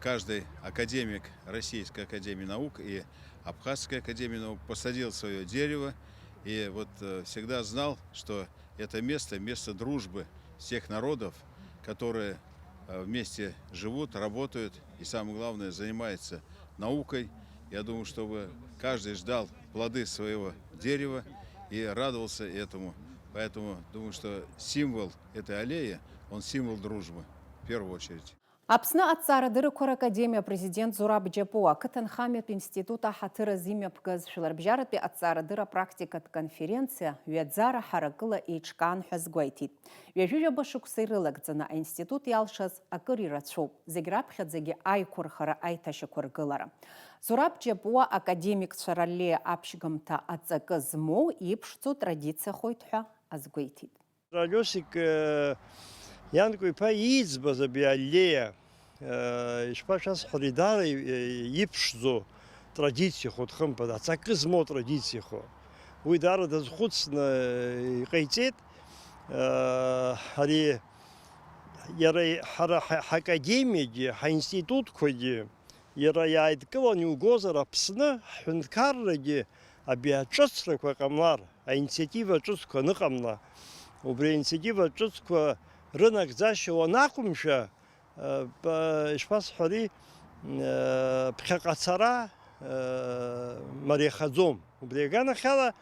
каждый академик Российской академии наук и Абхазской академии наук посадил свое дерево. И вот, э, всегда знал, что это место, место дружбы всех народов, которые, э, вместе живут, работают и, самое главное, занимаются наукой. Я думаю, чтобы каждый ждал плоды своего дерева и радовался этому. Поэтому думаю, что символ этой аллеи, он символ дружбы, в первую очередь. Аԥсны аҭҵаарадыррақәа ракадемиа апрезидент Зураб Џьапуа ақыҭанхамҩатә институт аҳаҭыр азы имҩаԥгаз жәларбжьаратәи аҭҵаарадырра практикатә конференциа ҩаӡара ҳаракыла еиҿкаан ҳәа азгәеиҭеит. Ҩажәижәаба шықәса ирылагӡаны аинститут иалшаз акыр ирацәоуп, зегь раԥхьаӡагьы аиқәырхара, аиҭашьақәыргылара. Зураб Џьапуа академикцәа раллеиа аԥшьгамҭа аҵакы змоу иԥшӡоу традициахоит ҳәа азгәеиҭеит. Алиосик, э, Ианкәа-иԥа ииӡбаз абри аллеиа, э, ишԥашәасҳәари, даара, э, иԥшӡоу традициахоит, хымԥада, аҵакы змоу традициахоит. Уи даара дазхәыцны, э, иҟаиҵеит. Э, ари иара ҳара ҳа-, ҳакадемиагьы, ҳаинститутқәагьы, иара иааидкылан иугозар, Аԥсны ҳҳәынҭқаррагьы абри аҿыцрақәа ҟамлар, аинициатива ҿыцқәа аныҟамла, убри аинициатива ҿыцқәа рынагӡашьа уанақәымшәа, э, ба-, ишԥасҳәари, э, ԥхьаҟа ацара, э, мариахаӡом. Убри аганахьала,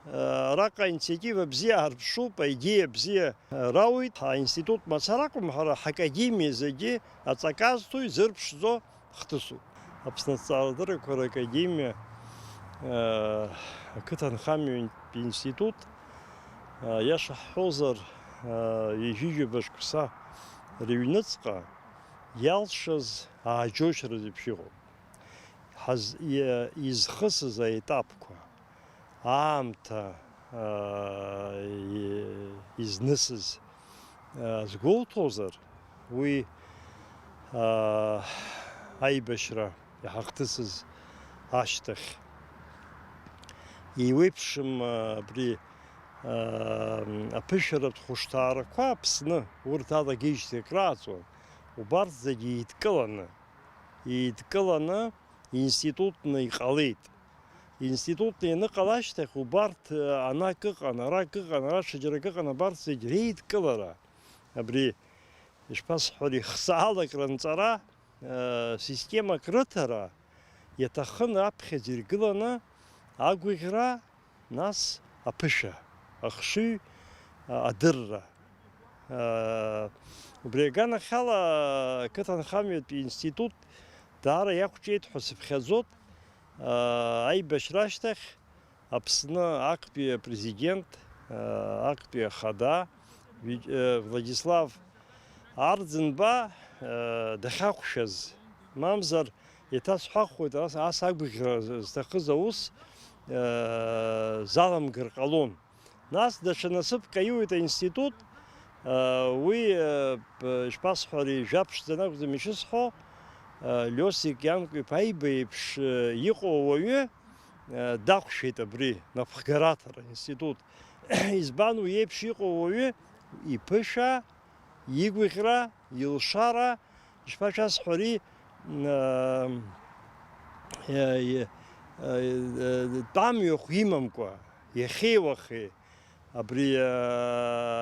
э, араҟа аинициатива бзиа аарԥшуп, аидеиа бзиа, э, рауит. Ҳаинститут мацара акәым, ҳара ҳакадемиа зегьы аҵакы азҭо, изырԥшӡо хҭысуп. Аԥсны аҭҵаарадыррақәа ракадемиа, э, ақыҭанхамҩатә институт, э, иаша ҳҳәозар, э, ҩажәижәаба шықәса рыҩныҵҟа иалшаз ааџьоушьара зеиԥш иҟоуп. Ҳаз-, и-, изхысыз аетапқәа, аамҭа, аа, и-, изнысыз, аа, азгәоуҭозар, уи, аа, аибашьра иҳахҭысыз ашьҭахь. Еиуеиԥшым, а, абри, а, аԥышәаратә хәышҭаарақәа Аԥсны, урҭ алагеижьҭеи акрааҵуан, убарҭ зегьы еидкыланы, еидкыланы институтны иҟалеит. Институтны ианыҟала ашьҭахь убарҭ, а, анак ыҟан, арак ыҟан, ара ҽаџьарак ыҟан, абарҭ зегь реидкылара, абри, ишԥасҳәари, хсаалак ранҵара, системак рыҭара иаҭахын аԥхьаӡа иргыланы агәыӷьра, нас аԥышәа, ахшыҩ, а, адырра. А, убри аганахьала ақыҭанхамҩатәи институт даара иақәҿиеит ҳәа сыԥхьаӡоит. А, аибашьра ашьҭахь Аԥсны актәи апрезидент, актәи ахада Владислав Арӡынба дахьахәшаз, мамзар, еиҭасҳәахуеит, ас, ас агәыӷьра зҭахыз аус заламгар ҟалон. Нас даҽа насыԥк аиуеит аинститут, уи, ишԥасҳәари, жәаԥшӡан акәӡам ишысҳәо, Лиосик Ианкәа-иԥа Аиба иеиԥш иҟоу ауаҩы, дахәшәеит абри напхгараҭара аинститут. Избан уи еиԥш иҟоу ауаҩы иԥышәа, игәыӷьра, илшара, ишԥашәасҳәари, тәамҩахә имамкәа, иахьеи-уахеи, абри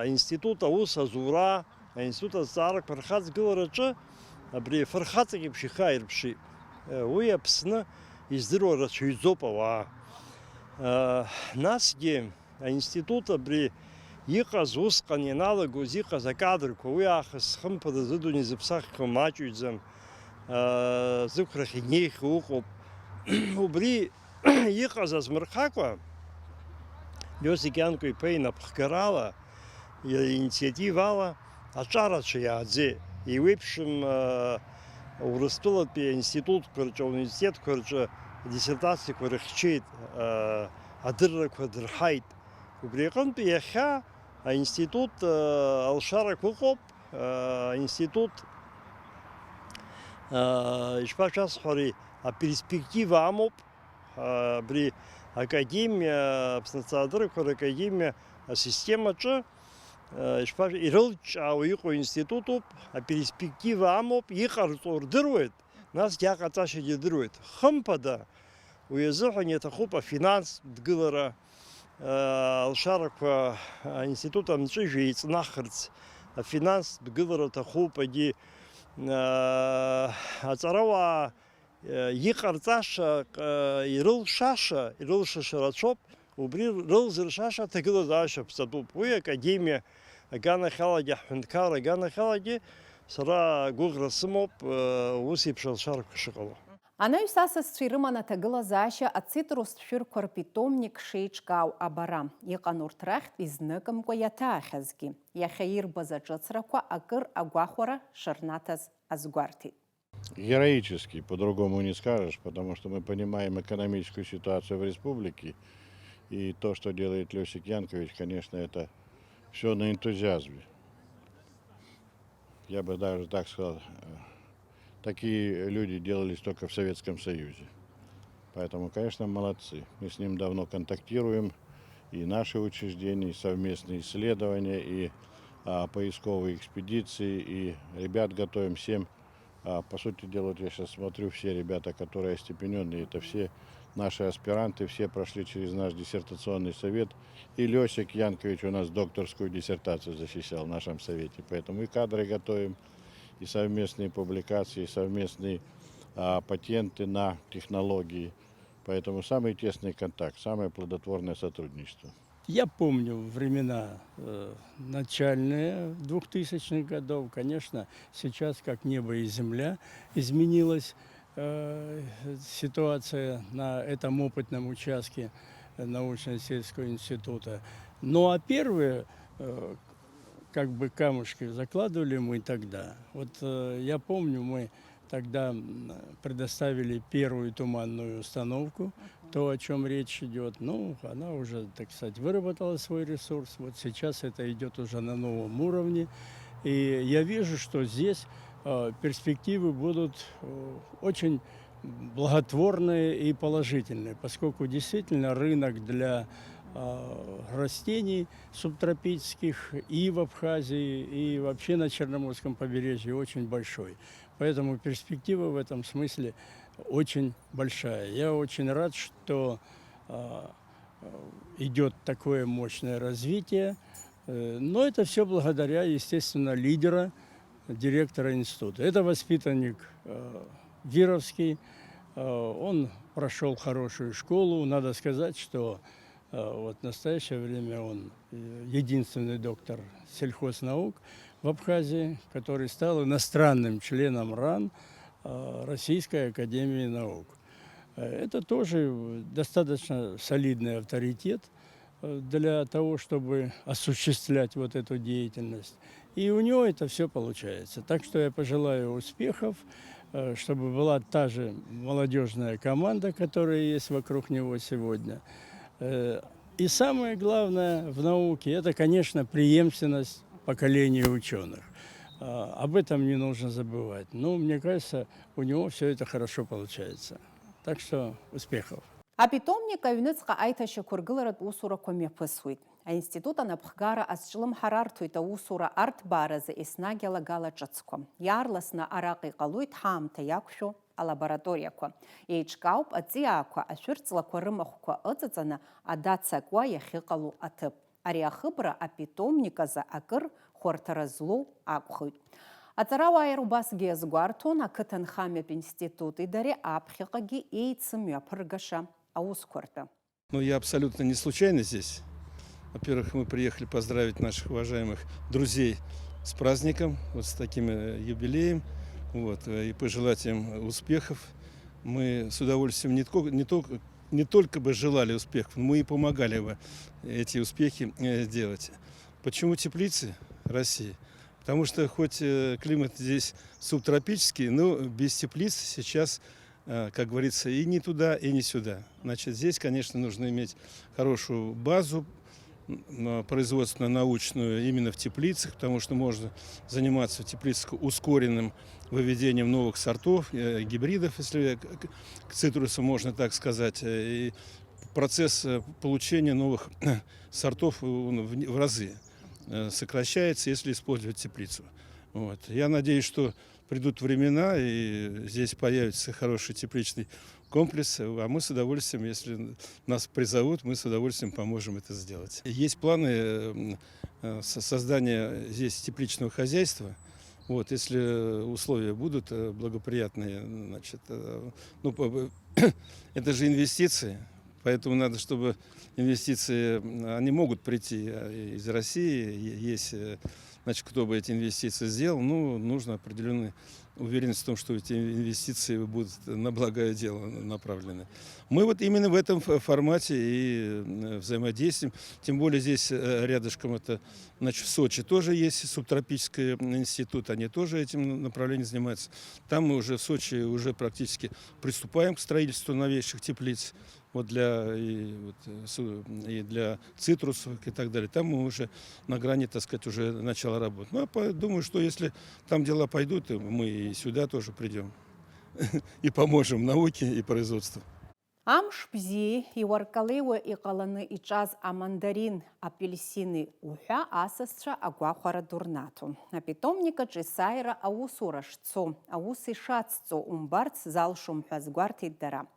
аинститут аус азура, аинститут азҵаарақәа рхаҵгылараҿы абри афырхаҵак еиԥш ихы ааирԥшит. Уи Аԥсны издыруа рацәаҩӡоуп ауаа. Насгьы аинститут абри иҟаз, усҟан ианалагоз иҟаз акадрқәа, уи аахыс хымԥада зыдунеи зыԥсаххьоу маҷҩӡам, зықәрахь инеихьоу ыҟоуп. Убри иҟаз азмырхакәа, Лиосик Ианкәа-иԥа инапхгарала, иа-, инициативала аҿарацәа иааӡеит. Еиуеиԥшым, аа, Урыстәылатәи аинститутқәа рҿы, ауниверситетқәа рҿы адиссертациақәа рыхьчеит, аа, адыррақәа дырҳаит. Убри аҟынтәи иахьа аинститут, аа, алшарақәа ыҟоуп, аа, аинститут, аа, ишԥашәасҳәари, аперспектива амоуп. Абри академиа, Аԥсны аҭҵаарадыррақәа ракадемиа асистемаҿы, ишԥа-, ирылҿиаауа иҟоу институтуп, аперспектива амоуп, иҟарҵо рдыруеит, насгьы аҟаҵашьагьы рдыруеит. Хымԥада, уи азыҳәан иаҭахуп афинанстә дгылара, алшарақәа аинститут амҵәыжәҩа еиҵнахырц, афинанстә дгылара аҭахуп, егьи, аҵарауаа иҟарҵаша, ирылшаша, ирылшаша рацәоуп, убри рылзыршаша аҭагылазаашьа ԥҵатәуп. Уи академиа аганахьалагьы, аҳәынҭқарра аганахьалагьы сара гәыӷра сымоуп, ус еиԥш алшарақәа шыҟало. Анаҩс асасцәа ирыман аҭагылазаашьа ацитрустә шәырқәа рпитомник шеиҿкаау абара. Иҟан урҭ рахьтә изныкымкәа иаҭаахьазгьы. Иахьа ирбаз аҿыцрақәа акыр агәахәара шырнаҭаз азгәарҭеит. Героический, по-другому не скажешь, потому что мы понимаем экономическую ситуацию в республике, и то, что делает Лёсик Янкович, конечно, это всё на энтузиазме. Я бы даже так сказал, э, такие люди делались только в Советском Союзе. Поэтому, конечно, молодцы. Мы с ним давно контактируем, и наши учреждения, и совместные исследования, и, а, поисковые экспедиции, и ребят готовим всем. А, по сути дела, вот я щас смотрю, все ребята, которые остепенённые, это все наши аспиранты, все прошли через наш диссертационный совет. И Лёсик Янкович у нас докторскую диссертацию защищал в нашем совете. Поэтому и кадры готовим, и совместные публикации, и совместные, а, патенты на технологии. Поэтому самый тесный контакт, самое плодотворное сотрудничество. Я помню времена, э, начальные двухтысячных годов. Конечно, сейчас как небо и земля изменилась, э, ситуация на этом опытном участке, э, научно-исследовательского института. Ну, а первые, э, как бы камушки закладывали мы тогда. Вот, э, я помню, мы тогда, м, предоставили первую туманную установку, то, о чём речь идёт. Ну, она уже, так сказать, выработала свой ресурс. Вот сейчас это идёт уже на новом уровне. И я вижу, что здесь, э, перспективы будут, э, очень благотворные и положительные, поскольку действительно рынок для а, растений субтропических и в Абхазии, и вообще на Черноморском побережье очень большой. Поэтому перспектива в этом смысле очень большая. Я очень рад, что а, идет такое мощное развитие. Э, Но это все благодаря, естественно, лидера, директора института. Это воспитанник э, Вировский. Э, Он прошел хорошую школу. Надо сказать, что э, вот в настоящее время он э, единственный доктор сельхознаук в Абхазии, который стал иностранным членом РАН э, Российской академии наук. Э, Это тоже достаточно солидный авторитет э, для того, чтобы осуществлять вот эту деятельность. И у него это все получается. Так что я пожелаю успехов, э, чтобы была та же молодежная команда, которая есть вокруг него сегодня. Э, И самое главное в науке, это, конечно, преемственность поколения ученых. А, Об этом не нужно забывать. Но мне кажется, у него все это хорошо получается. Так что успехов. Апитомник аҩныҵҟа аиҭашьақәыргыларатә усурақәа мҩаԥысуеит. Аинститут анапхгара азҿлымҳарарҭоит аусура арҭбааразы еснагь алагала ҿыцқәа. Иаарласны араҟа иҟалоит ҳаамҭа иақәшәо алабораториақәа. Еиҿкаауп аҵиаақәа, ашәырҵлақәа рымахәқәа ыҵаҵаны адацакуа иахьыҟало аҭыԥ. Ари ахыбра апитомник азы акыр хәарҭара злоу акәхоит. Аҵарауааира убасгьы иазгәарҭон ақыҭанхамҩатә институти дареи аԥхьаҟагьы еицымҩаԥыргаша аусқәа ртәы. Ну, я абсолютно не случайно здесь. Во-первых, мы приехали поздравить наших уважаемых друзей с праздником, вот с таким э, юбилеем, вот, э, и пожелать им успехов. Мы с удовольствием не только, не только, не только бы желали успехов, но мы и помогали бы эти успехи э, делать. Почему теплицы России? Потому что хоть э, климат здесь субтропический, но без теплиц сейчас, э, как говорится, и не туда, и не сюда. Значит, здесь, конечно, нужно иметь хорошую базу м, производственно-научную именно в теплицах, потому что можно заниматься в теплицах ускоренным выведением новых сортов, э, гибридов, если к- к- к цитрусу можно так сказать. э, И процесс э, получения новых сортов он в в разы э, сокращается, если использовать теплицу. Вот. Я надеюсь, что придут времена, и здесь появится хороший тепличный комплекс, а мы с удовольствием, если нас призовут, мы с удовольствием поможем это сделать. Есть планы э, м, э, со- создания здесь тепличного хозяйства. Вот, если условия будут э, благоприятные, значит, э, ну, по- это же инвестиции, поэтому надо, чтобы инвестиции, м, они могут прийти э, из России, е- есть, э, значит, кто бы эти инвестиции сделал, ну, нужно определенный уверенность в том, что эти инвестиции будут на благое дело направлены. Мы вот именно в этом ф- формате и э, взаимодействуем. Тем более здесь э, рядышком это, значит, в Сочи тоже есть субтропический институт, они тоже этим направлением занимаются. Там мы уже в Сочи уже практически приступаем к строительству новейших теплиц. Вот для, и, вот, э, су- и для цитрусовых и так далее. Там мы уже на грани, так сказать, уже начала работы. Ну, я по- думаю, что если там дела пойдут, то мы и сюда тоже придем и поможем науке и производству. Амш бзиеи иуаркалеиуа иҟаланы иҿаз амандарин, апельсини уҳәа асасцәа агәахәара ду рнаҭон. Апитомникаҿ есааира аусура шцо, аус ишацҵо умбарц залшом ҳәа азгәарҭеит дара.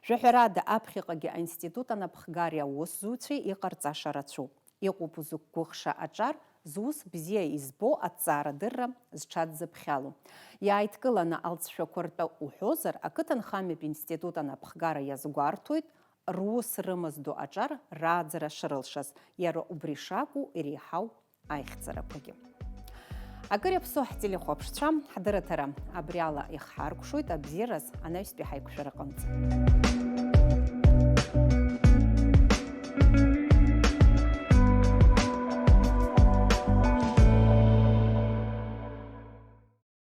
Жәаҳәарада, аԥхьаҟагьы аинститут анапхгареи аусзуҩцәеи иҟарҵаша рацәоуп. Иҟоуп узықәгәыӷша аҿар, зус бзиа избо аҭҵаарадырра зҽадзыԥхьало. Иааидкыланы алҵшәақәа ртәы уҳәозар, ақыҭанхамҩатә институт анапхгара иазгәарҭоит, рус рымаз ду аҿар рааӡара шрылшаз, иара убри шакәу иреиҳау аихьӡарақәагьы. Акыр иаԥсоу ҳтелехәаԥшцәа, ҳдырраҭара абриала ихҳаркәшоит, абзиараз анаҩстәи ҳаиқәшәараҟынӡа.